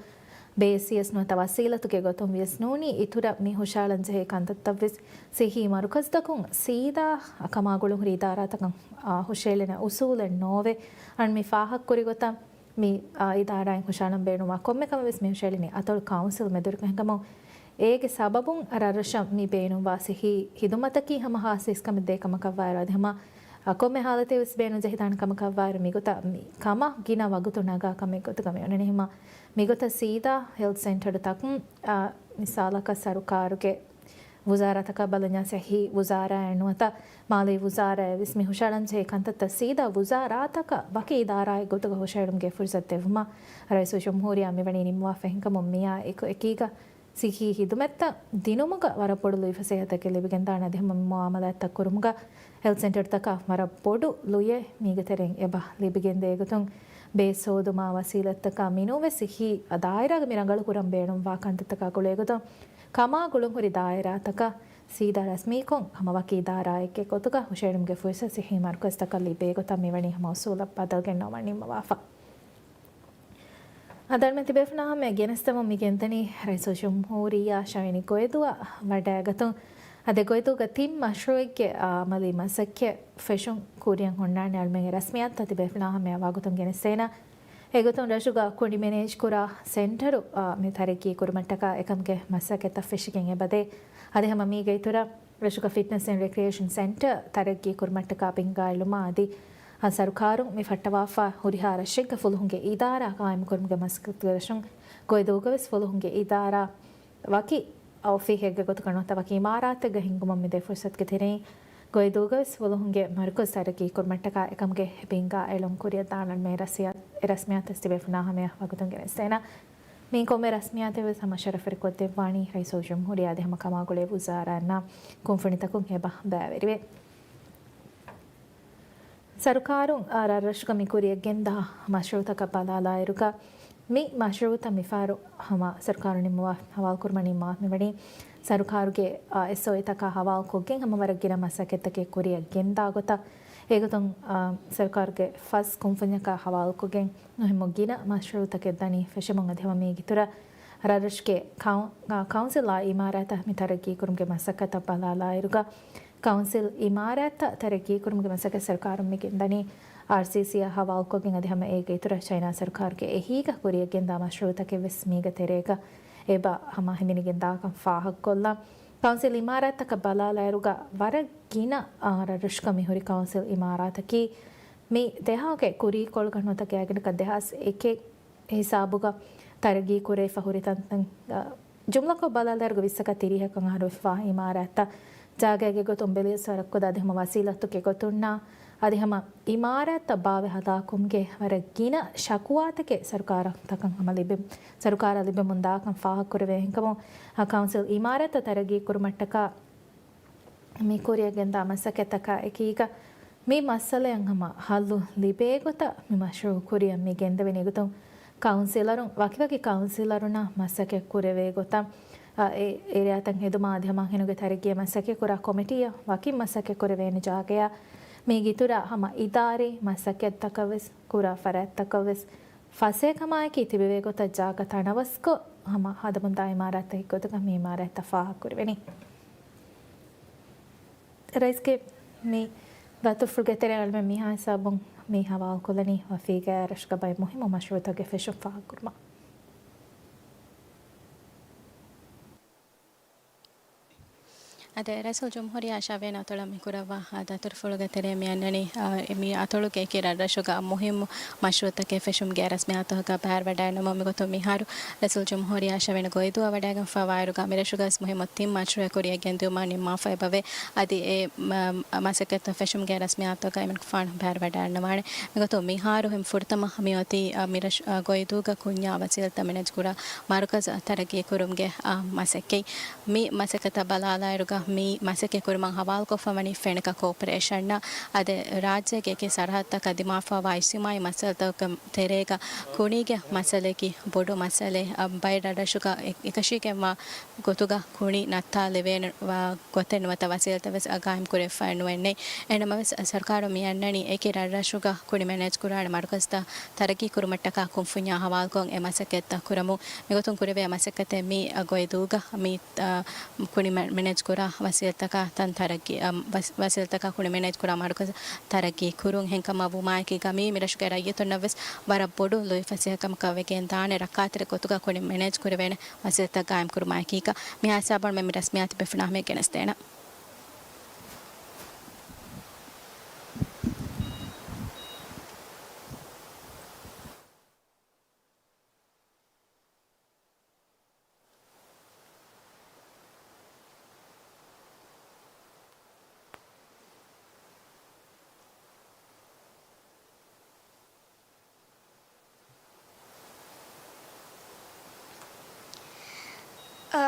ބޭސްވިޔަސް ނުވަތަ ވަސީލަތުގެ ގޮތުން ވިޔަސް ނޫނީ އިތުރަށް މި ހުށައަޅަންޖެހޭ ކަންތައްތައްވެސް ސިއްހީ މަރުކަޒުތަކުން ސީދާ ކަމާގުޅުންހުރި އިދާރާތަކަށް، އާ، ހުށައެޅޭނެ އުސޫލެއް ނޯވޭ. އަން މި ފާހަގަކުރި ގޮތަށް މި، އާ، އިދާރާއިން ހުށައަޅަން ބޭނުންވާ ކޮންމެ ކަމެއް ވެސް މި ހުށައެޅެނީ އަތޮޅު ކައުންސިލް މެދުވެރިކޮށް. ހިނގަމުން އޭގެ ސަބަބުން ރަށްރަށަށް މި ބޭނުންވާ ސިއްހީ ހިދުމަތަކީ ހަމަ ހާއްސަ އިސްކަމެއް ދޭ ކަމަކަށްވާއިރު، އަދި ހަމަ ކޮންމެ ހާލަތެއް ވެސް ބޭނުންޖެހިދާނެ ކަމަކަށްވާއިރު، މިގޮތަށް މި ކަމަށް ގިނަ ވަގުތު ނަގާ ކަމެއް ގޮތުގަ މި އޮންނަނީ. ހަމަ މިގޮތަށް ސީދާ ހެލްތް ސެންޓަރުތަކުން، އާ، މިސާލަކަށް ސަރުކާރުގެ ވުޒާރާތަކާ ބަލަންޏާ ސިއްހީ ވުޒާރާއެއް ނުވަތަ މާލީ ވުޒާރާއެއް ވެސް މި ހުށައަޅަންޖެހޭ ކަންތައްތައް ސީދާ ވުޒާރާތަކަށް ވަކި އިދާރާއެއް ގޮތުގަ ހުށައެޅުމުގެ ފުރުސަތު ދެއްވުމަށް ރައީސުލްޖުމްހޫރިއްޔާ މިވަނީ ނިންމުވާފަ. ހިނގަމުން މިއާ އެކު އެކީގަ ސިއްހީ ހިދުމަތްތައް ދިނުމުގަ ވަރަށް ބޮޑު ލުއިފަސޭހަތަކެއް ލިބިގެންދާނެ. އަދި ހަމަ މުއާމަލާތްތައް ކުރުމުގަ ހެލްތް ސެންޓަރުތަކަށް ވަރަށް ބޮޑު ލުޔެއް މީގެ ތެރެއިން އެބަ ލިބިގެންދޭ ގޮތުން، ބޭސް ހޯދުމާ ވަސީލަތްތަކާ މިނޫންވެސް ސިއްހީ ދާއިރާގަ މި ރަނގަޅު ކުރަން ބޭނުންވާ ކަންތައްތަކާ ގުޅޭ ގޮތުން ކަމާ ގުޅުންހުރި ދާއިރާތަކަށް ސީދާ ރަސްމީކޮށް ހަމަ ވަކި އިދާރާއެއްގެ ގޮތުގަ ހުށައެޅުމުގެ ފުރުސަތު ސިއްހީ މަރުކަޒުތަކަށް ލިބޭ ގޮތަށް މިވަނީ ހަމަ އުސޫލަށް ބަދަލު ގެންނަވަން ނިންމަވާފަ. އަދި އަޅަމެން ތިބޭފުޅުންނާ ހަމަޔަށް ގެނެސްދެމުން މި ގެންދަނީ ރައީސުލްޖުމްހޫރިއްޔާ ޝަވިނި ގޮއިދޫއަށް ވަޑައިގަތުން. އަދި ގޮއިދޫގެ ތިން މަޝްރޫއެއްގެ އަމަލީ މަސައްކަތް ފެށުން ކުރިއަށް ހުންނާނެ. އަޅަމެންގެ ރަސްމިއްޔާތުތައް ތިބޭފުޅުންނާ ހަމަޔަށް ވާގޮތުން ގެނެސްދޭނަން. އެގޮތުން ރަށުގަ ކުނޑި މެނޭޖް ކުރާ ސެންޓަރު، އާ، މި ތަރައްގީ ކުރުމަށްޓަކާ އެކަމުގެ މަސައްކަތްތައް ފެށިގެން އެބަދޭ. އަދި ހަމަ މީގެ އިތުރަށް ރަށުގަ ފިޓްނަސް އެންޑް ރެކްރިއޭޝަން ސެންޓަރ ތަރައްގީ ކުރުމަށްޓަކާ ބިންގާ އެޅުމާ އަދި، އާ، ސަރުކާރުން މި ފައްޓަވާފަ ހުރިހާ ރަށެއްގަ ފުލުހުންގެ އިދާރާ ޤާއިމުކުރުމުގެ މަސައްކަތް ދެރަށުން ގޮއިދޫގަވެސް ފުލުހުންގެ އިދާރާ ވަކި އޮފީހެއްގެ ގޮތުގަ ނުވަތަ ވަކި އިމާރާތެއްގަ ހިންގުމަށް މިދޭ ފުރުސަތުގެ ތެރެއިން ގޮއިދޫގަވެސް ފުލުހުންގެ މަރުކަޒު ތަރައްގީ ކުރުމަށްޓަކާ އެކަމުގެ ބިންގާ އެޅުން ކުރިއަށް ދާނަން މި ރަސްމިއްޔާ-، ރަސްމިއްޔާތު ތިބޭފުޅުންނާ ހަމަޔަށް ވަގުތުން ގެނެސްދޭނަން. މި ކޮންމެ ރަސްމިއްޔާތެއް ވެސް ހަމަ ޝަރަފުވެރިކޮށްދެއްވާނީ ރައީސުލްޖުމްހޫރިއްޔާ އަދި ހަމަ ކަމާގުޅޭ ވުޒާރާއަންނާ ކުންފުނިތަކުން އެބަ ބައިވެރިވެ. ސަރުކާރުން، އާ، ރަށްރަށުގަ މި ކުރިއަށްގެންދާ މަޝްރޫއުތަކަށް ބަލާލާއިރުގަ، މި މަޝްރޫއުތައް މިފަހަރު ހަމަ ސަރުކާރު ނިންމުވާ ހަވާލުކުރުމަށް ނިންމާ މިވަނީ ސަރުކާރުގެ، އާ، އެސްއޯއީތަކާ ހަވާލުކޮށްގެން ހަމަ ވަރަށް ގިނަ މަސައްކަތްތަކެއް ކުރިއަށްގެންދާ ގޮތަށް. އެގޮތުން، އާ، ސަރުކާރުގެ ފަސް ކުންފުންޏަކާ ހަވާލުކޮށްގެން މުހިއްމު ގިނަ މަޝްރޫއުތަކެއް ދަނީ ފެށުމުން އަދި ހަމަ މީގެ އިތުރަށް ރަށްރަށުގެ ކައު-، އާ، ކައުންސިލްއާ އިމާރާތަށް މި ތަރައްގީކުރުމުގެ މަސައްކަތަށް ބަލާލާއިރުގަ، ކައުންސިލް އިމާރާތްތައް ތަރައްގީކުރުމުގެ މަސައްކަތް ސަރުކާރުން މި ގެންދަނީ އާރްސީސީއާ ހަވާލުކޮށްގެން އަދި ހަމަ އޭގެ އިތުރަށް ޗައިނާ ސަރުކާރުގެ އެހީގަ ކުރިއަށްގެންދާ މަޝްރޫއުތަކެއް ވެސް މީގެ ތެރޭގަ އެބަ ހަމަ ހިމެނިގެންދާކަން ފާހަގަކޮށްލަން. ކައުންސިލް އިމާރާތްތަކަށް ބަލާލާއިރުގަ ވަރަށް ގިނަ، އާ، ރަށްރަށުގަ މިހުރި ކައުންސިލް އިމާރާތަކީ މި ދެހާސް އެކެއް ކުރީކޮޅުގަ ނުވަތަ ގާތްގަނޑަކަށް ދެހާސް އެކެއް އެ ހިސާބުގަ ތަރައްގީ ކުރެވިފަ ހުރި ތަންތަން، އަ، ޖުމްލަކޮށް ބަލާލާއިރުގަ ވިއްސަކާ ތިރީހަކަށް އަހަރުވެފަވާ އިމާރާތްތައް ޖާގައިގެ ގޮތުން ބެލިޔަސް ވަރަށް ކުޑަ އަދި ހަމަ ވަސީލަތުގެ ގޮތުންނާ އަދި ހަމަ އިމާރާތްތައް ބާވެ ހަދާކުމުގެ ވަރަށް ގިނަ ޝަކުވާތަކެއް ސަރުކާރަށް ތަކަން ހަމަ ލިބެ-، ސަރުކާރަށް ލިބެމުން ދާކަން ފާހަގަކުރެވޭ ހެންކަމުން، އަ، ކައުންސިލް އިމާރާތްތައް ތަރައްގީ ކުރުމަށްޓަކާ މި ކުރިއަށްގެންދާ މަސައްކަތްތަކާ އެކީގަ މި މައްސަލައަށް ހަމަ ހައްލު ލިބޭ ގޮތަށް މި މަޝްރޫއު ކުރިއަށް މި ގެންދެވެނީ ގޮތުން ކައުންސިލަރުން ވަކިވަކި ކައުންސިލަރުންނާ މަސައްކަތް ކުރެވޭ ގޮތަށް، އަ، އެ އޭރިއާތައް ހެދުމާ އަދި ހަމަ އެހެނުގެ ތަރައްގީއަށް މަސައްކަތް ކުރާ ކޮމިޓީއަށް ވަކިން މަސައްކަތް ކުރެވޭނެ ޖާގަޔަށް މީގެ އިތުރަށް ހަމަ އިދާރީ މަސައްކަތްތަކަށް ވެސް ކުރާ ފަރާތްތަކަށް ވެސް ފަސޭހަކަމާއެކީ ތިބެވޭ ގޮތަށް ޖާގަ ތަނަވަސްކޮށް ހަމަ ހަދަމުންދާ އިމާރާތެއް ގޮތުގަ މި އިމާރާތްތައް ފާހަގަކުރެވެނީ. ރައީސްގެ މި ދަތުރުފުޅުގެ ތެރެއަށް އަޅަމެން މިހާ ހިސާބުން މި ހަވާލުކޮށްލަނީ ވަފީގައި ރަށުގަ ބައެއް މުހިއްމު މަޝްރޫއުތަކުގެ ފެށުން ފާހަގަކުރުމަށް. އަދި ރައީސުލްޖުމްހޫރިއްޔާ ޝަވިޔަނި އަތޮޅަށް މި ކުރައްވާ ދަތުރުފުޅުގެ ތެރެއިން މި އަންނަނީ، އާ، މި އަތޮޅުގެ އެކި ރަށްރަށުގަ މުހިއްމު މަޝްރޫއުތަކެއް ފެށުމުގެ ރަސްމިއްޔާތުތަކަށް ބައިވެރިވެވަޑައިގަންނަވަމުން. މިގޮތުން މިހާރު ރައީސުލްޖުމްހޫރިއްޔާ ޝަވިޔަނި ގޮއިދޫއަށް ވަޑައިގެންފަވާއިރުގަ މިރަށުގަސް މުހިއްމު ތިން މަޝްރޫއެއް ކުރިއަށް ގެންދިއުމަށް ނިންމާފައި އެބަވޭ. އަދި އެ މަ-، މަސައްކަތްތައް ފެށުމުގެ ރަސްމިއްޔާތުތަކަށް އެމަނިކުފާނު ބައިވެރިވަޑައިގަންނަވާނެ. މިގޮތުން މިހާރު ހިން ފުރަތަމަ މިއޮތީ، އަ، މިރަށް، އަ، ގޮއިދޫގަ ކުންޏާ ވަސީލަތްތައް މެނޭޖްކުރާ މަރުކަޒު ތަރައްގީކުރުމުގެ، އާ، މަސައްކަތް. މި މަސައްކަތަށް ބަލާލާއިރުގަ މި މަސައްކަތް ކުރުމަށް ހަވާލުކޮށްފަ ވަނީ ފެނަކަ ކޯޕަރޭޝަންއާ. އަދި ރާއްޖޭގެ އެކި ސަރަހައްދުތަކަށް ދިމާވެފަވާ އިޖްތިމާޢީ މައްސަލަތަކުގެ ތެރޭގަ ކުނީގެ މައްސަލައަކީ ބޮޑު މައްސަލައެއް. އަ، ބައެއް ރަށްރަށުގަ އެ-، އެކަށީގެންވާ ގޮތުގަ ކުނި ނައްތާލެވޭނެ ވާ ގޮތެއް ނުވަތަ ވަސީލަތެއް ވެސް ގާއިމް ކުރެވިފައެއް ނުވެންނެ. އެހެންނަމަވެސް، ސަރުކާރުން މި އަންނަނީ އެކި ރަށްރަށުގަ ކުނި މެނޭޖްކުރާނެ މަރުކަޒުތައް ތަރައްގީކުރުމަށްޓަކާ ކުންފުންޏާ ހަވާލުކޮށް އެ މަސައްކަތްތައް ކުރަމުން. މިގޮތުން ކުރެވޭ މަސައްކަތެއް މި ގޮއިދޫގަ މި، އަ، ކުނި މެ-، މެނޭޖްކުރާ ވަސީލަތަކާ ތަން ތަރައްގީ، އަ، ވަސް-، ވަސީލަތަކާ ކުނި މެނޭޖްކުރާ މަރުކަޒު ތަރައްގީ ކުރުން. ހެންކަމަށް ވުމާއެކީގަ މީ މިރަށުގެ ރައްޔިތުންނަށް ވެސް ވަރަށް ބޮޑު ލުއިފަސޭހަކަމަކަށް ވެގެންދާނެ. ރައްކާތެރި ގޮތުގަ ކުނި މެނޭޖް ކުރެވޭނެ ވަސީލަތްތައް ގާއިމްކުރުމާއެކީގަ މިހާ ހިސާބުން މި ރަސްމިއްޔާތު ބޭފުޅުންނާ ހަމަޔަށް ގެނެސްދޭނަން.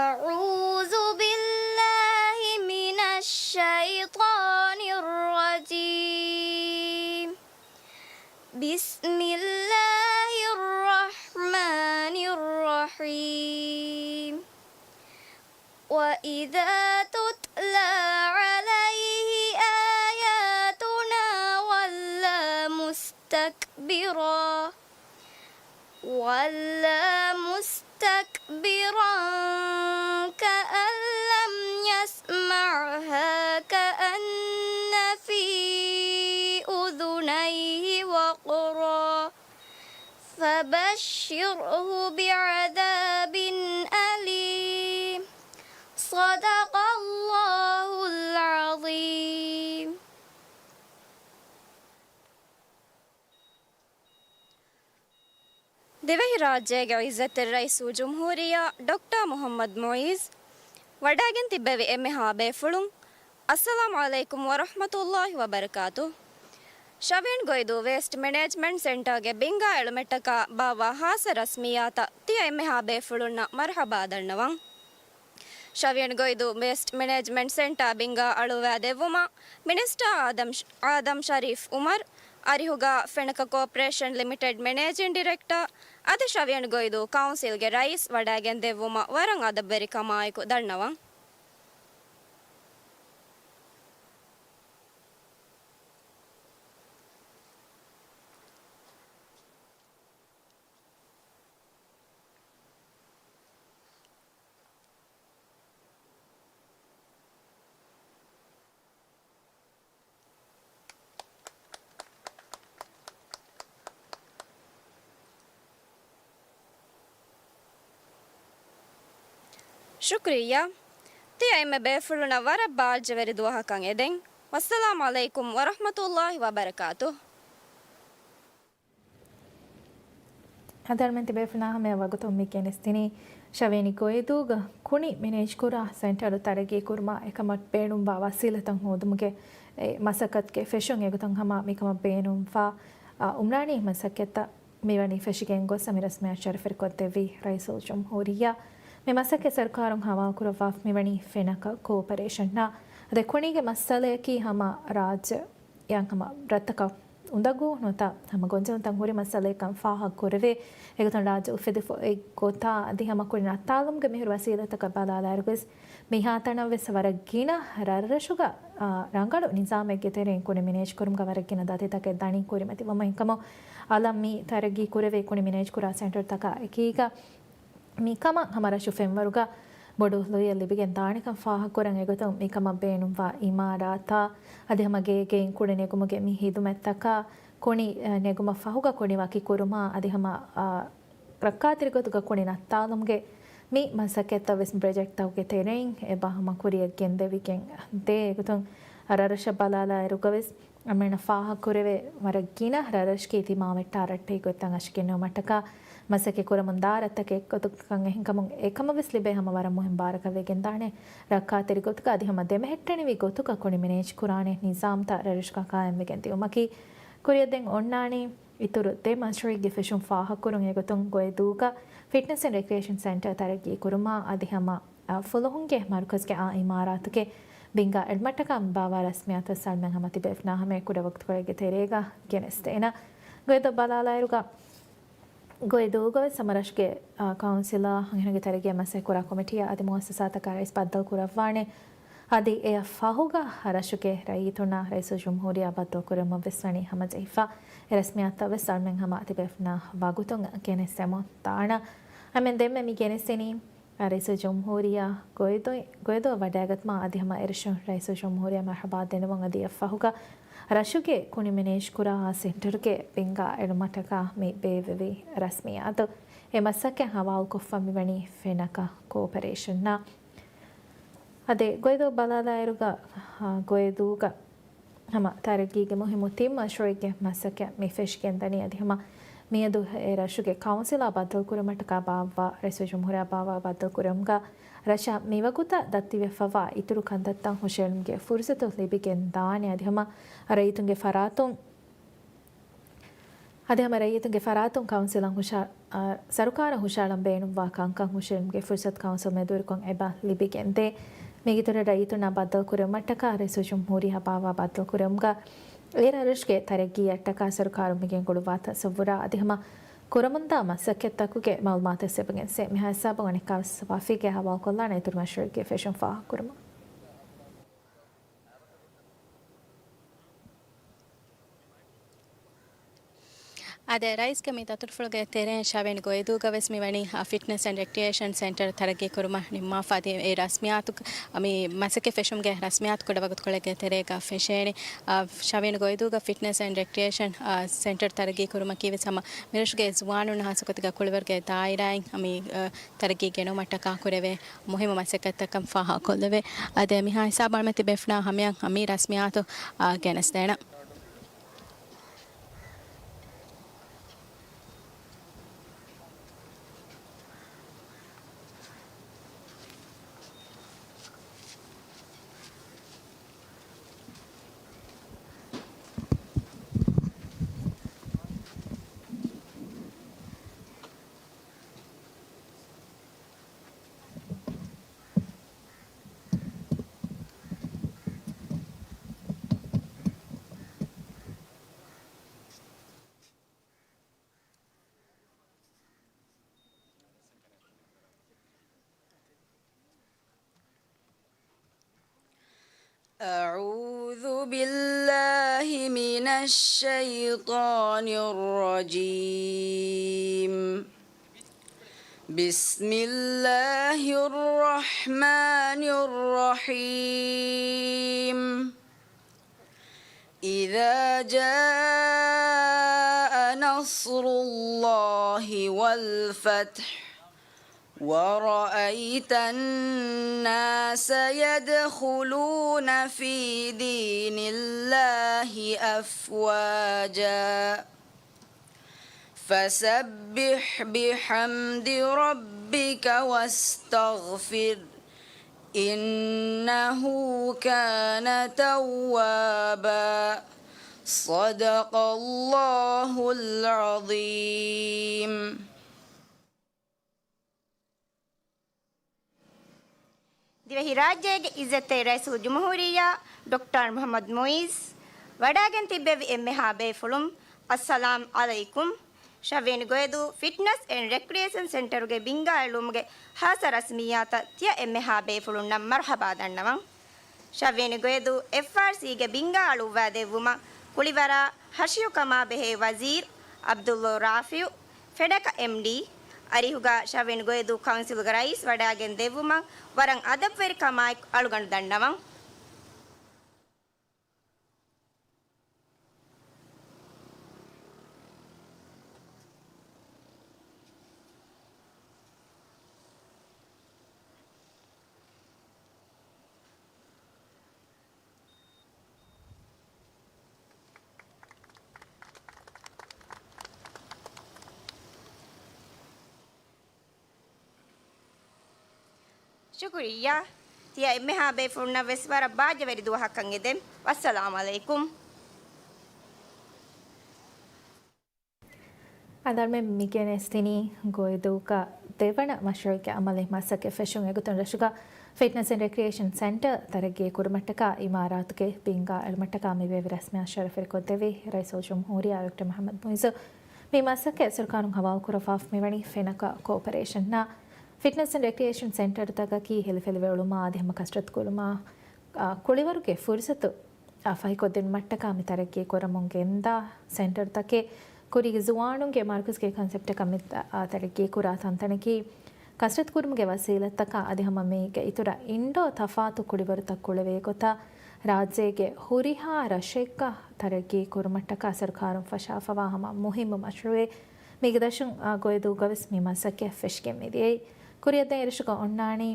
أعوذ بالله من الشيطان الرجيم. بسم الله الرحمن الرحيم. وإذا تتلى عليه آياتنا ولى مستكبرا، ولى مستكبرا كأن لم يسمعها كأن في أذنيه وقرا. فبشره بعذاب أليم. صدق الله العظيم. ދިވެހިރާއްޖޭގެ ޢިއްޒަތްތެރި ރައީސުލްޖުމްހޫރިއްޔާ ޑޮކްޓަރ މުޙައްމަދު މުޢިއްޒު ވަޑައިގެން ތިއްބެވި އެންމެހާ ބޭފުޅުން، އައްސަލާމު ޢަލައިކުމް ވަރަޙްމަތުﷲި ވަބަރަކާތުހު. ޝަވިޔަނި ގޮއިދޫ ވޭސްޓް މެނޭޖްމަންޓް ސެންޓާގެ ބިންގާ އެޅުމަށްޓަކާ ބާއްވާ ޚާއްޞަ ރަސްމިއްޔާތަށް ތިޔަ އެންމެހާ ބޭފުޅުންނަށް މަރުޙަބާ ދަންނަވަން. ޝަވިޔަނި ގޮއިދޫ ވޭސްޓް މެނޭޖްމަންޓް ސެންޓާ ބިންގާ އަޅުއްވައިދެއްވުމަށް މިނިސްޓާ އާދަމް، އާދަމް ޝަރީފް އުމަރު، އަރިހުގަ ފެނަކަ ކޯޕަރޭޝަން ލިމިޓެޑް މެނޭޖިން ޑިރެކްޓާ އަދި ޝަވިޔަނި ގޮއިދޫ ކައުންސިލްގެ ރައީސް ވަޑައިގެން ދެއްވުމަށް ވަރަށް އަދަބުވެރިކަމާއެކު ދަންނަވަން. ޝުކުރިއްޔާ. ތިޔަ އެންމެ ބޭފުޅުންނަށް ވަރަށް ބާއްޖަވެރި ދުވަހަކަށް އެދެން. ވައްސަލާމު ޢަލައިކުމް ވަރަޙްމަތުﷲި ވަބަރަކާތުހު. އަދި އަޅުމެން ތިބޭފުޅުންނާ ހަމަޔަށް ވަގުތު މި ގެނެސްދިނީ، ޝަވިޔަނި ގޮއިދޫގަ ކުނި މެނޭޖްކުރާ ސެންޓަރު ތަރައްގީކުރުމަށް އެކަމަށް ބޭނުންވާ ވަސީލަތައް ހޯދުމުގެ އެ މަސައްކަތުގެ ފެށުން. އެގޮތުން ހަމަ މިކަމަށް ބޭނުންވާ، އާ، އުމްރާނީ މަސައްކަތްތައް މިވަނީ ފެށިގެން ގޮސް އަމިރަސްމިއާ ޝަރަފްވެރިކޮށްދެއްވި ރައީސުލްޖުމްހޫރިއްޔާ. މި މަސައްކަތް ސަރުކާރުން ހަވާލުކުރައްވާ މިވަނީ ފެނަކަ ކޯޕަރޭޝަންއާ. އަދި ކުނީގެ މައްސަލަޔަކީ ހަމަ ރާއްޖެ އެއަށް ހަމަ ރަށްތަކަށް އުނދަގޫ ނުވަތަ ހަމަ ގޮންޖެހުންތައް ހުރި މައްސަލައެއްކަން ފާހަގަކުރެވޭ. އެގޮތުން ރާއްޖެ އުފެދިފަ އޮތް ގޮތާ އަދި ހަމަ ކުނި ނައްތާލުމުގެ މިހުރި ވަސީލަތްތަކަށް ބަލާލާއިރުވެސް މިހާތަނަށްވެސް ވަރަށް ގިނަ ރަށްރަށުގަ، އާ، ރަނގަޅު ނިޒާމެއްގެ ތެރެއިން ކުނި މެނޭޖްކުރުމުގަ ވަރަށް ގިނަ ދަތިތަކެއް ދަނީ ކުރިމަތިވުމަށް. އެހެންކަމުން އަލަށް މި ތަރައްގީ ކުރެވޭ ކުނި މެނޭޖްކުރާ ސެންޓަރުތަކާ އެކީގަ މިކަމަށް ހަމަ ރަށު ފެންވަރުގަ ބޮޑު ލުއިއެއް ލިބިގެން ދާނެކަން ފާހަގަކުރަން. އެގޮތުން މިކަމަށް ބޭނުންވާ އިމާރާތާ އަދި ހަމަ ގޭގެއިން ކުނި ނެގުމުގެ މި ހިދުމަތްތަކާ ކުނި، އަ، ނެގުމަށް ފަހުގަ ކުނި ވަކިކުރުމާ އަދި ހަމަ، އަ، ރައްކާތެރި ގޮތުގަ ކުނި ނައްތާލުމުގެ މި މަސައްކަތްތައް ވެސް ޕްރޮޖެކްޓްތަކުގެ ތެރެއިން އެބަ ހަމަ ކުރިއަށް ގެންދެވިގެން ދޭ. އެގޮތުން ރަށްރަށަށް ބަލާލާއިރުގަ ވެސް އަމެން ފާހަގަކުރެވޭ ވަރަށް ގިނަ ރަށްރަށަކީ ތިމާވެއްޓާ ރަށްޓެހި ގޮތްތައް އަށިގެންނެވުމަށްޓަކާ މަސައްކަތް ކުރަމުންދާ ރަށްތަކެއް ގޮތުގަ ކަން އެހެންކަމުން އެކަމަށް ވެސް ލިބޭ ހަމަ ވަރަށް މުހިންމު ބާރަކަށް ވެގެންދާނެ. ރައްކާތެރި ގޮތުގަ އަދި ހަމަ ދެމެހެއްޓެނިވި ގޮތުގަ ކުނި މެނޭޖް ކުރާނެ ނިޒާމްތައް ރަށްރަށުގަ ޤާއިމްވެގެން ދިއުމަކީ ކުރިއަށް ދެން އޮންނާނީ. އިތުރު ދެ މަޝްރޫޢެއްގެ ފެށުން ފާހަގަކުރުން އެގޮތުން ގޮއިދޫގަ ފިޓްނަސް އެންޑް ރެކްރިއޭޝަން ސެންޓަރ ތަރައްގީ ކުރުމާ އަދި ހަމަ، އަ، ފުލުހުންގެ މަރުކަޒްގެ އާ އިމާރާތުގެ ބިންގާ އެޅުމަށްޓަކާ ބާއްވާ ރަސްމިއްޔާތު ވެސް އަޅުމެން ހަމަ ތިބޭފުޅުންނާ ހަމައަށް ކުޑަ ވަގުތުކޮޅެއްގެ ތެރޭގަ ގެނެސްދޭނަ. ގޮއިދޫ ބަލާލާއިރުގަ ގޮއިދޫގަ ވެސް ހަމަ ރަށުގެ، އާ، ކައުންސިލާ އަންހެނުންގެ ތަރައްގީއަށް މަސައްކަތް ކުރާ ކޮމިޓީއާ އަދި މުއައްސަސާތަކާ ރައީސް ބައްދަލު ކުރައްވާނެ. އަދި އެއަށް ފަހުގަ ރަށުގެ ރައްޔިތުންނާ ރައީސުލްޖުމްހޫރިއްޔާ ބައްދަލު ކުރުމަށް ވެސް ވަނީ ހަމަޖެހިފަ. އެ ރަސްމިއްޔާތުތައް ވެސް އަޅުމެން ހަމަ ތިބޭފުޅުންނާ ވަގުތުން ގެނެސްދެމުން ދާނަ. އަމެން ދެންމެ މި ގެނެސްދެނީ ރައީސުލްޖުމްހޫރިއްޔާ ގޮއިދޫ، ގޮއިދޫއަށް ވަޑައިގަތުމާ އަދި ހަމަ އެރަށުން ރައީސުލްޖުމްހޫރިއްޔާ މަރުޙަބާ ދެންނެވުން އަދި އެއަށް ފަހުގަ ރަށުގެ ކުނި މެނޭޖް ކުރާ ސެންޓަރުގެ ބިންގާ އެޅުމަށްޓަކާ މި ބޭއްވެވި ރަސްމިއްޔާތު. އެ މަސައްކަތް ހަވާލުކޮށްފަ މިވަނީ ފެނަކަ ކޯޕަރޭޝަންއާ. އަދި ގޮއިދޫ ބަލާލާއިރުގަ، އާ، ގޮއިދޫގަ ހަމަ ތަރައްގީގެ މުހިއްމު ތިން މަޝްރޫޢެއްގެ މަސައްކަތް މި ފެށިގެންދަނީ އަދި ހަމަ މިއަދު އެ ރަށުގެ ކައުންސިލާ ބައްދަލުކުރުމަށްޓަކާ ބާއްވާ، ރައީސުލްޖުމްހޫރިއްޔާ ބާއްވާ ބައްދަލުކުރުމުގަ ރަށަށް މިވަގުތަށް ދަތިވެފަވާ އިތުރު ކަންތައްތައް ހުށައެޅުމުގެ ފުރުސަތު ލިބިގެން ދާނެ އަދި ހަމަ ރައްޔިތުންގެ ފަރާތުން އަދި ހަމަ ރައްޔިތުންގެ ފަރާތުން ކައުންސިލަށް ހުށަ-، އާ، ސަރުކާރަށް ހުށައަޅަން ބޭނުންވާ ކަންކަން ހުށައެޅުމުގެ ފުރުސަތު ކައުންސިލް މެދުވެރިކޮށް އެބަ ލިބިގެންދޭ. މީގެ އިތުރަށް ރައްޔިތުންނާ ބައްދަލުކުރުމަށްޓަކާ ރައީސުލްޖުމްހޫރިއްޔާ ބާއްވާ ބައްދަލުކުރުމުގަ އޭރު ރަށުގެ ތަރައްގީއަށްޓަކާ ސަރުކާރުން މިގެންގުޅުއްވާ ތަސައްވުރާ އަދި ހަމަ ކުރަމުންދާ މަސައްކަތްތަކުގެ މައުލޫމާތު ވެސް އެބަ ގެނެސްދޭ. މިހާ ހިސާބުން އަނެއްކާވެސް ވާފީގައި ހަވާލުކޮށްލާނެ އިތުރު މަޝްރޫޢެއްގެ ފެށުން ފާހަގަކުރުމަށް. އާދެ، ރައީސްގެ މި ދަތުރުފުޅުގެ ތެރެއިން ޝަވިޔަނި ގޮއިދޫގަ ވެސް މިވަނީ، އާ، ފިޓްނަސް އެންޑް ރެކްރިއޭޝަން ސެންޓަރ ތަރައްގީ ކުރުމަށް ނިންމާފަ އަދި އެ ރަސްމިއްޔާތު، މި މަސައްކަތް ފެށުމުގެ ރަސްމިއްޔާތު ކުޑަ ވަގުތުކޮޅެއްގެ ތެރޭގަ ފެށޭނެ. އާ، ޝަވިޔަނި ގޮއިދޫގަ ފިޓްނަސް އެންޑް ރެކްރިއޭޝަން، އާ، ސެންޓަރ ތަރައްގީ ކުރުމަކީ ވެސް ހަމަ މިރަށުގެ ޒުވާނުންނަށް ހާއްސަ ގޮތެއްގަ ކުޅިވަރުގެ ދާއިރާއިން މި، އާ، ތަރައްގީ ގެނައުމަށްޓަކާ ކުރެވޭ މުހިއްމު މަސައްކަތްތަކަށް ފާހަގަކޮށްލެވޭ. އަދި މިހާ ހިސާބުން އަޅުމެން ތިބޭފުޅުންނާ ހަމަޔަށް މި ރަސްމިއްޔާތު، އާ، ގެނެސްދޭނަން. أعوذ بالله من الشيطان الرجيم. بسم الله الرحمن الرحيم. إذا جاء نصر الله والفتح ورأيت الناس يدخلون في دين الله أفواجا فسبح بحمد ربك واستغفره إنه كان توابا. صدق الله العظيم. ދިވެހިރާއްޖޭގެ އިއްޒަތްތެރި ރައީސުލްޖުމްހޫރިއްޔާ ޑޮކްޓަރ މުޙައްމަދު މުޢިއްޒު ވަޑައިގެން ތިއްބެވި އެންމެހާ ބޭފުޅުން، އައްސަލާމް ޢަލައިކުމް. ޝަވިޔަނި ގޮއިދޫ ފިޓްނަސް އެންޑް ރެކްރިއޭޝަން ސެންޓަރުގެ ބިންގާ އެޅުމުގެ ހާއްސަ ރަސްމިއްޔާތަށް ތިޔަ އެންމެހާ ބޭފުޅުންނަށް މަރުޙަބާ ދަންނަވަން. ޝަވިޔަނި ގޮއިދޫ އެފްއާރްސީގެ ބިންގާ އަޅުއްވާ ދެއްވުމަށް ކުޅިވަރާ ހަށިޔު ކަމާ ބެހޭ ވަޒީރު ޢަބްދުﷲ ރާފިޢު، ފެނަކަ އެމްޑީ، އަރިހުގަ ޝަވިޔަނި ގޮއިދޫ ކައުންސިލުގެ ރައީސް ވަޑައިގެން ދެއްވުމަށް ވަރަށް އަދަބުވެރިކަމާއެކު އަޅުގަނޑު ދަންނަވަން. ޝުކުރިއްޔާ. ތިޔަ އެންމެހާ ބޭފުޅުންނަށް ވެސް ވަރަށް ބާއްޖަވެރި ދުވަހަކަށް އެދެން. ވައްސަލާމް ޢަލައިކުމް. އަންދާނުމެން މި ގެނެސްދިނީ ގޮއިދޫގަ ދެވަނަ މަޝްރޫޢުގެ އަމަލީ މަސައްކަތް ފެށުން އެގޮތުން ރަށުގަ ފިޓްނަސް އެންޑް ރެކްރިއޭޝަން ސެންޓަރ ތަރައްގީ ކުރުމަށްޓަކާ އިމާރާތުގެ ބިންގާ އެޅުމަށްޓަކާ މި ބޭއްވި ރަސްމިއްޔާ ޝަރަފުވެރިކޮށްދެއްވި ރައީސުލްޖުމްހޫރިއްޔާ ޑޮކްޓަރ މުޙައްމަދު މުޢިއްޒު. މި މަސައްކަތް ސަރުކާރުން ހަވާލުކުރައްވާފަ މިވަނީ ފެނަކަ ކޯޕަރޭޝަންއާ ފިޓްނަސް އެންޑް ރެކްރިއޭޝަން ސެންޓަރުތަކަކީ ހެލިފެލިވެ އުޅުމާ އަދި ހަމަ ކަސްރަތު ކުރުމާ، އާ، ކުޅިވަރުގެ ފުރުސަތު އާ، ފަހިކޮށްދިނުމަށްޓަކާ މި ތަރައްގީ ކުރަމުން ގެންދާ ސެންޓަރުތަކެއް ކުރީގެ ޒުވާނުންގެ މަރުކަޒުގެ ކޮންސެޕްޓަކަށް މި ތަ-، އާ، ތަރައްގީ ކުރާ ތަންތަނަކީ، ކަސްރަތު ކުރުމުގެ ވަސީލަތްތަކާ އަދި ހަމަ މީގެ އިތުރަށް އިންޑޯ ތަފާތު ކުޅިވަރުތައް ކުޅެވޭ ގޮތަށް ރާއްޖޭގެ ހުރިހާ ރަށެއްގަ ތަރައްގީ ކުރުމަށްޓަކާ ސަރުކާރުން ފަށާފަވާ ހަމަ މުހިއްމު މަޝްރޫޢެއް. މީގެ ދަށުން، އާ، ގޮއިދޫގަވެސް މި މަސައްކަތް ފެށިގެން މިދިޔައީ. ކުރިއަށްދޭން އިރަށުގަ އޮންނާނީ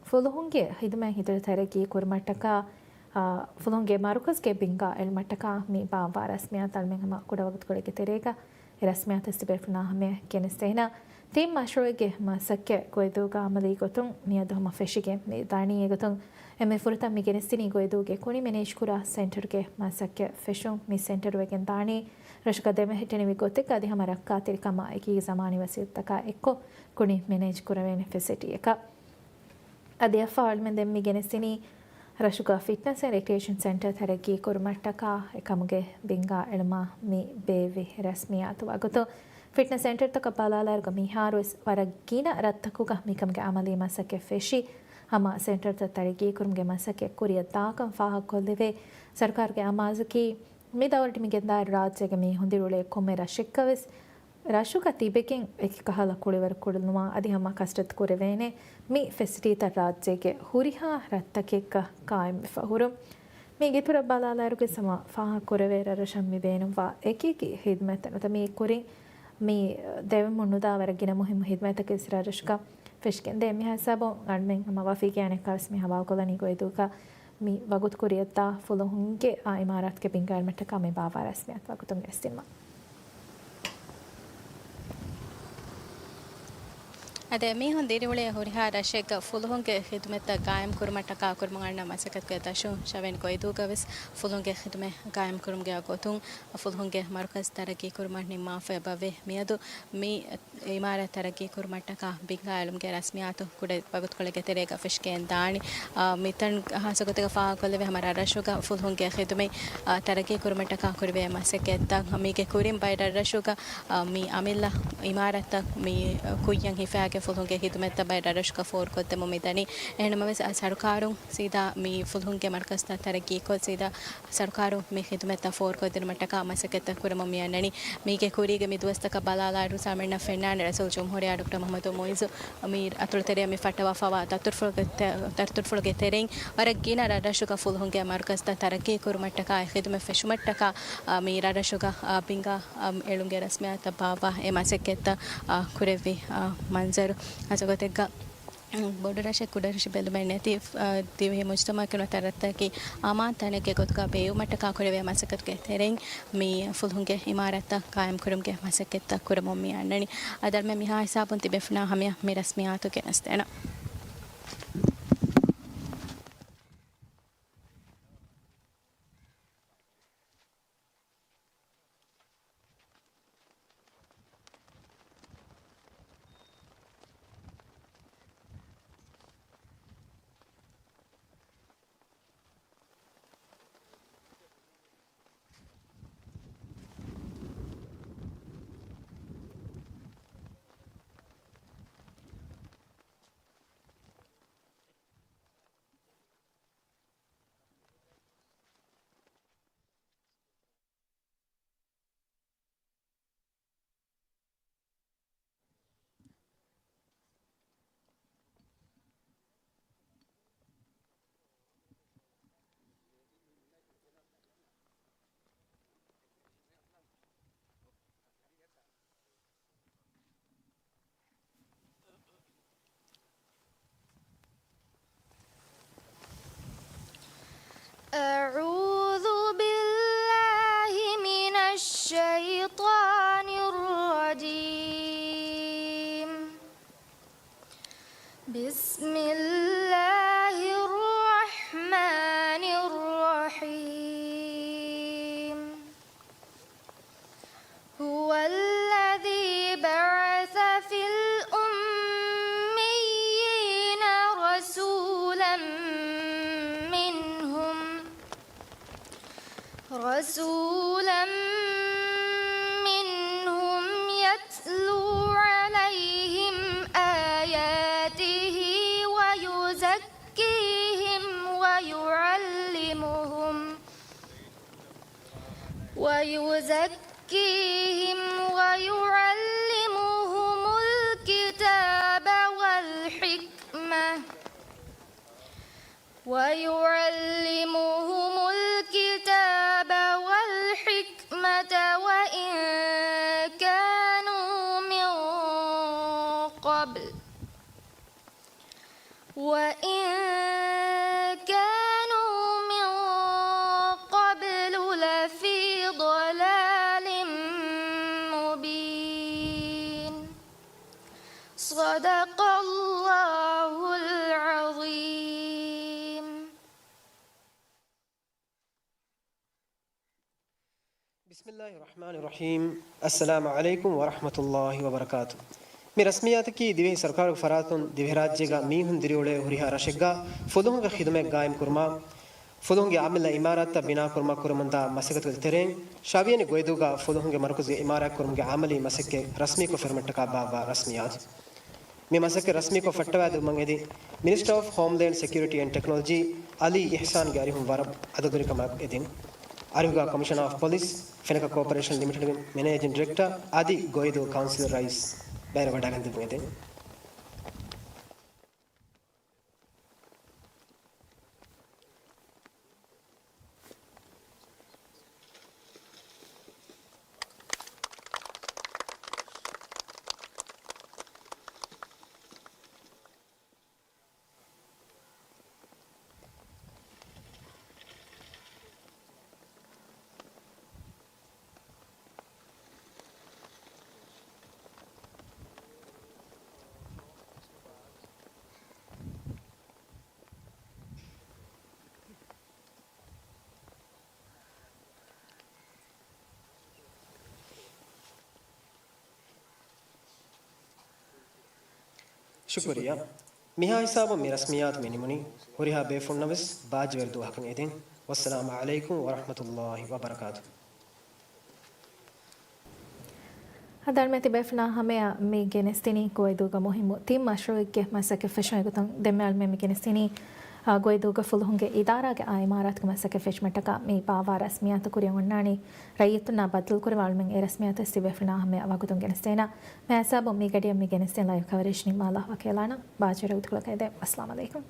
ފުލުހުންގެ ޚިދުމަތް ހިތުރަ ތަރައްގީ ކުރުމަށްޓަކާ، އާ، ފުލުހުންގެ މަރުކަޒުގެ ބިންގާ އެޅުމަށްޓަކާ މި ބާއްވާ ރަސްމިއްޔާތައް އަޅުމެން ހަމަ ކުޑަ ވަގުތުކޮޅެއްގެ ތެރޭގަ އެ ރަސްމިއްޔާތު ތިބޭފުޅުންނާ ހަމަޔަށް ގެނެސްދޭނަ. ތިން މަޝްރޫޢެއްގެ މަސައްކަތް ގޮއިދޫގަ އަމަލީ ގޮތުން މިއަދު ހަމަ ފެށިގެން މި ދާނީ. އެގޮތުން އެންމެ ފުރަތަމަ މި ގެނެސްދިނީ ގޮއިދޫގެ ކުނި މެނޭޖްކުރާ ސެންޓަރުގެ މަސައްކަތް ފެށުން. މި ސެންޓަރު ވެގެން ދާނީ ރަށުގަ ދެމެހެއްޓެނިވި ގޮތެއްގަ އަދި ހަމަ ރައްކާތެރިކަމާ އެކީ ޒަމާނީ ވަސީލަތްތަކާ އެއްކޮށް ކުނި މެނޭޖް ކުރެވޭނެ ފެސިލިޓީއަކަށް. އަދި އަފާ އަޅުމެން ދެން މި ގެނެސްދިނީ ރަށުގަ ފިޓްނަސް އެންޑް ރެކްރިއޭޝަން ސެންޓަރ ތަރައްގީ ކުރުމަށްޓަކާ އެކަމުގެ ބިންގާ އެޅުމާ މި ބޭއްވި ރަސްމިއްޔާތު ވަގުތު. ފިޓްނަސް ސެންޓަރތަކަށް ބަލާލާއިރުގަ މިހާރުވެސް ވަރަށް ގިނަ ރަށްތަކުގަ މިކަމުގެ އަމަލީ މަސައްކަތް ފެށި، ހަމަ ސެންޓަރތައް ތަރައްގީ ކުރުމުގެ މަސައްކަތް ކުރިއަށް ދާކަން ފާހަގަކޮށްލެވޭ. ސަރުކާރުގެ އަމާޒަކީ މި ދައުރަށް މިގެންދާއިރު ރާއްޖޭގެ މީހުން ދިރިއުޅޭ ކޮންމެ ރަށެއްގަވެސް ރަށުގަ ތިބެގެން އެކި ކަހަލަ ކުޅިވަރު ކުޅުނުވާ އަދި ހަމަ ކަސްރަތު ކުރެވޭނެ މި ފެސިލިޓީތައް ރާއްޖޭގެ ހުރިހާ ރަށްތަކެއްގަ ޤާއިމްވެފަ ހުރުން. މީގެ އިތުރަށް ބަލާލާއިރުގެ ހަމަ ފާހަގަ ކުރެވޭ ރަށްރަށަށް މި ބޭނުންވާ އެކިއެކި ޚިދުމަތްތައް ނުވަތަ މީ ކުރިން މި ދެވެމުން ނުދާ ވަރަށް ގިނަ މުހިއްމު ޚިދުމަތްތަކެއް ރަށްރަށުގަ ފެށިގެންދޭ. މިހާ ހިސާބުން އަޅުމެން ހަމަ ވަފީގެ އަނެއްކާވެސް މި ހަވާލުކޮށްލަނީ ގޮއިދޫގަ މި ވަގުތު ކުރިއަށްދާ ފުލުހުންގެ އާ އިމާރާތުގެ ބިންގާ އެޅުމަށްޓަކާ މި ބާއްވާ ރަސްމިއްޔާތު ވަގުތުން ގެނެސްދިނުމަށް. އަދި މީހުން ދިރިއުޅޭ ހުރިހާ ރަށެއްގަ ފުލުހުންގެ ޚިދުމަތްތައް ގާއިމް ކުރުމަށްޓަކާ ކުރުމުން އަންނަ މަސައްކަތުގެ ދަށުން ޝަވެން ގޮއިދޫގަވެސް ފުލުހުންގެ ޚިދުމަތް ގާއިމް ކުރުމުގެ ގޮތުން ފުލުހުންގެ މަރުކަޒު ތަރައްގީ ކުރުމަށް ނިންމާފަ އެބަވޭ. މިއަދު މި އިމާރާތް ތަރައްގީ ކުރުމަށްޓަކާ ބިންގާ އެޅުމުގެ ރަސްމިއްޔާތު ކުޑަ ވަގުތުކޮޅެއްގެ ތެރޭގަ ފެށިގެން ދާނީ. އާ، މިތަން ހާއްސަ ގޮތެއްގަ ފާހަގަކޮށްލެވޭ ހަމަ ރަށްރަށުގަ ފުލުހުންގެ ޚިދުމަތް، އާ، ތަރައްގީ ކުރުމަށްޓަކާ ކުރެވޭ މަސައްކަތްތައް މީގެ ކުރިން ބައެއް ރަށްރަށުގަ، އާ، މި އަމިއްލަ އިމާރާތްތައް މި ކުއްޔަށް ހިފާގެން ފުލުހުންގެ ޚިދުމަތްތައް ބައެއް ރަށްރަށުގަ ފޯރުކޮށްދެމުން މިދަނީ. އެހެންނަމަވެސް، އާ، ސަރުކާރުން ސީދާ މި ފުލުހުންގެ މަރުކަޒުތައް ތަރައްގީކޮށް ސީދާ ސަރުކާރުން މި ޚިދުމަތްތައް ފޯރުކޮށްދިނުމަށްޓަކާ މަސައްކަތްތައް ކުރަމުން މިއަންނަނީ. މީގެ ކުރީގެ މި ދުވަސްތަކަށް ބަލާލާއިރު ސާމެންނަށް ފެންނާނެ ރައީސުލްޖުމްހޫރިއްޔާ ޑޮކްޓަރ މުޙައްމަދު މުޢިއްޒު މި އަތޮޅުތެރެއަށް މި ފައްޓަވާފަވާ ދަތުރުފުޅުގެ ތެ-، ދަތުރުފުޅުގެ ތެރެއިން ވަރަށް ގިނަ ރަށްރަށުގަ ފުލުހުންގެ މަރުކަޒުތައް ތަރައްގީ ކުރުމަށްޓަކާ އެ ޚިދުމަތް ފެށުމަށްޓަކާ، އާ، މި ރަށްރަށުގަ، އާ، ބިންގާ، އާ، އެޅުމުގެ ރަސްމިއްޔާތަށް ބާއްވާ އެ މަސައްކަތްތައް، އާ، ކުރެއްވި، އާ، މަންޒަރު. ހައްސަ ގޮތެއްގަ ބޮޑު ރަށެއް ކުޑަ ރަށެއް ބެލުމެއް ނެތި، އަ، ދިވެހި މުޖުތަމަޢަކަށް ނުވަތަ ރަށްތަކަކީ އަމާން ތަނެއްގެ ގޮތުގަ ބޭއްވުމަށްޓަކާ ކުރެވޭ މަސައްކަތުގެ ތެރެއިން މި ފުލުހުންގެ އިމާރާތްތައް ޤާއިމް ކުރުމުގެ މަސައްކަތްތައް ކުރަމުން މި އަންނަނީ. އަދި އަޅުމެން މިހާ ހިސާބުން ތިބޭފުޅުންނާ ހަމަޔަށް މި ރަސްމިއްޔާތު ގެނެސްދޭނަން. أعوذ بالله من الشيطان الرجيم. بسم الله رسولا منهم يتلو عليهم آياته ويزكيهم ويعلمهم ويزكيهم ويعلمهم الكتاب والحكمة ويعلمهم الكتاب والحكمة وإن كانوا من قبل وإن كانوا من قبل لفي ضلال مبين. صدق الله العظيم. بسم الله الرحمن الرحيم. السلام عليكم ورحمة الله وبركاته. މި ރަސްމިއްޔާތަކީ ދިވެހި ސަރުކާރުގެ ފަރާތުން ދިވެހިރާއްޖޭގަ މީހުން ދިރިއުޅޭ ހުރިހާ ރަށެއްގަ ފުލުހުންގެ ޚިދުމަތް ގާއިމް ކުރުމާ، ފުލުހުންގެ އާއްމުލްލަ އިމާރާތްތައް ބިނާ ކުރުމަށް ކުރަމުންދާ މަސައްކަތުގެ ތެރެއިން، ޝާވިޔަނި ގޮއިދޫގަ ފުލުހުންގެ މަރުކަޒުގެ އިމާރާތް ކުރުމުގެ އަމަލީ މަސައްކަތް ރަސްމީކޮށް ފެށުމަށްޓަކާ ބާއްވާ ރަސްމިއްޔާތު. މި މަސައްކަތް ރަސްމީކޮށް ފައްޓަވާދެއްވުމަށް އެދި، މިނިސްޓަރ އޮފް ހޯމްލޭންޑް ސެކިއުރިޓީ އެންޑް ޓެކްނޮލޮޖީ އަލީ އިޙްސާންގެ އަރިހުން ވަރަށް އަދަދުވެރިކަމާ އެދިން. އަރިހުގަ ކޮމިޝަނަރ އޮފް ޕޮލިސް، ފެނަކަ ކޯޕަރޭޝަން ލިމިޓެޑްގެ މެނޭޖިން ޑިރެކްޓަރ އަދި ގޮއިދޫ ކައުންސިލް ރައީސް ބައިވެރިވެވަޑައިގެން ދެއްވުން އެދެން. ޝުކުރިއްޔާ. މިހާ ހިސާބުން މި ރަސްމިއްޔާތު މި ނިމުނީ. ހުރިހާ ބޭފުޅުންނަށް ވެސް ބާއްޖަވެރި ދުވަހަކަށް އެދެން. ވައްސަލާމު ޢަލައިކުމް ވަރަޙްމަތުﷲި ވަބަރަކާތުހު. އަދި އަޅުމެން ތިބޭފުޅުންނާ ހަމަޔަށް މި ގެނެސްދިނީ ގޮއިދޫގަ މުހިއްމު ތިން މަޝްރޫޢެއްގެ މަސައްކަތް ފެށުމުގެ ގޮތުން. ދެންމެ އަޅުމެން މި ގެނެސްދިނީ، އާ، ގޮއިދޫގަ ފުލުހުންގެ އިދާރާގެ އާ އިމާރާތުގެ މަސައްކަތް ފެށުމަށްޓަކާ މި ބާއްވާ ރަސްމިއްޔާތު ކުރިއަށް އޮންނާނީ. ރައްޔިތުންނާ ބައްދަލުކުރެވޭ އަޅުމެން އެ ރަސްމިއްޔާތު ވެސް ތިބޭފުޅުންނާ ހަމަޔަށް ވަގުތުން ގެނެސްދޭނަން. މިހާ ހިސާބުން މި ގަޑިއަށް މި ގެނެސްދިން ލައިވް ކަވަރޭޖް ނިންމާލާ ވަކިވެލާނަން. ބާއްޖަވެރި ވަގުތުކޮޅަކަށް އެދެން. ވައްސަލާމު ޢަލައިކުމް.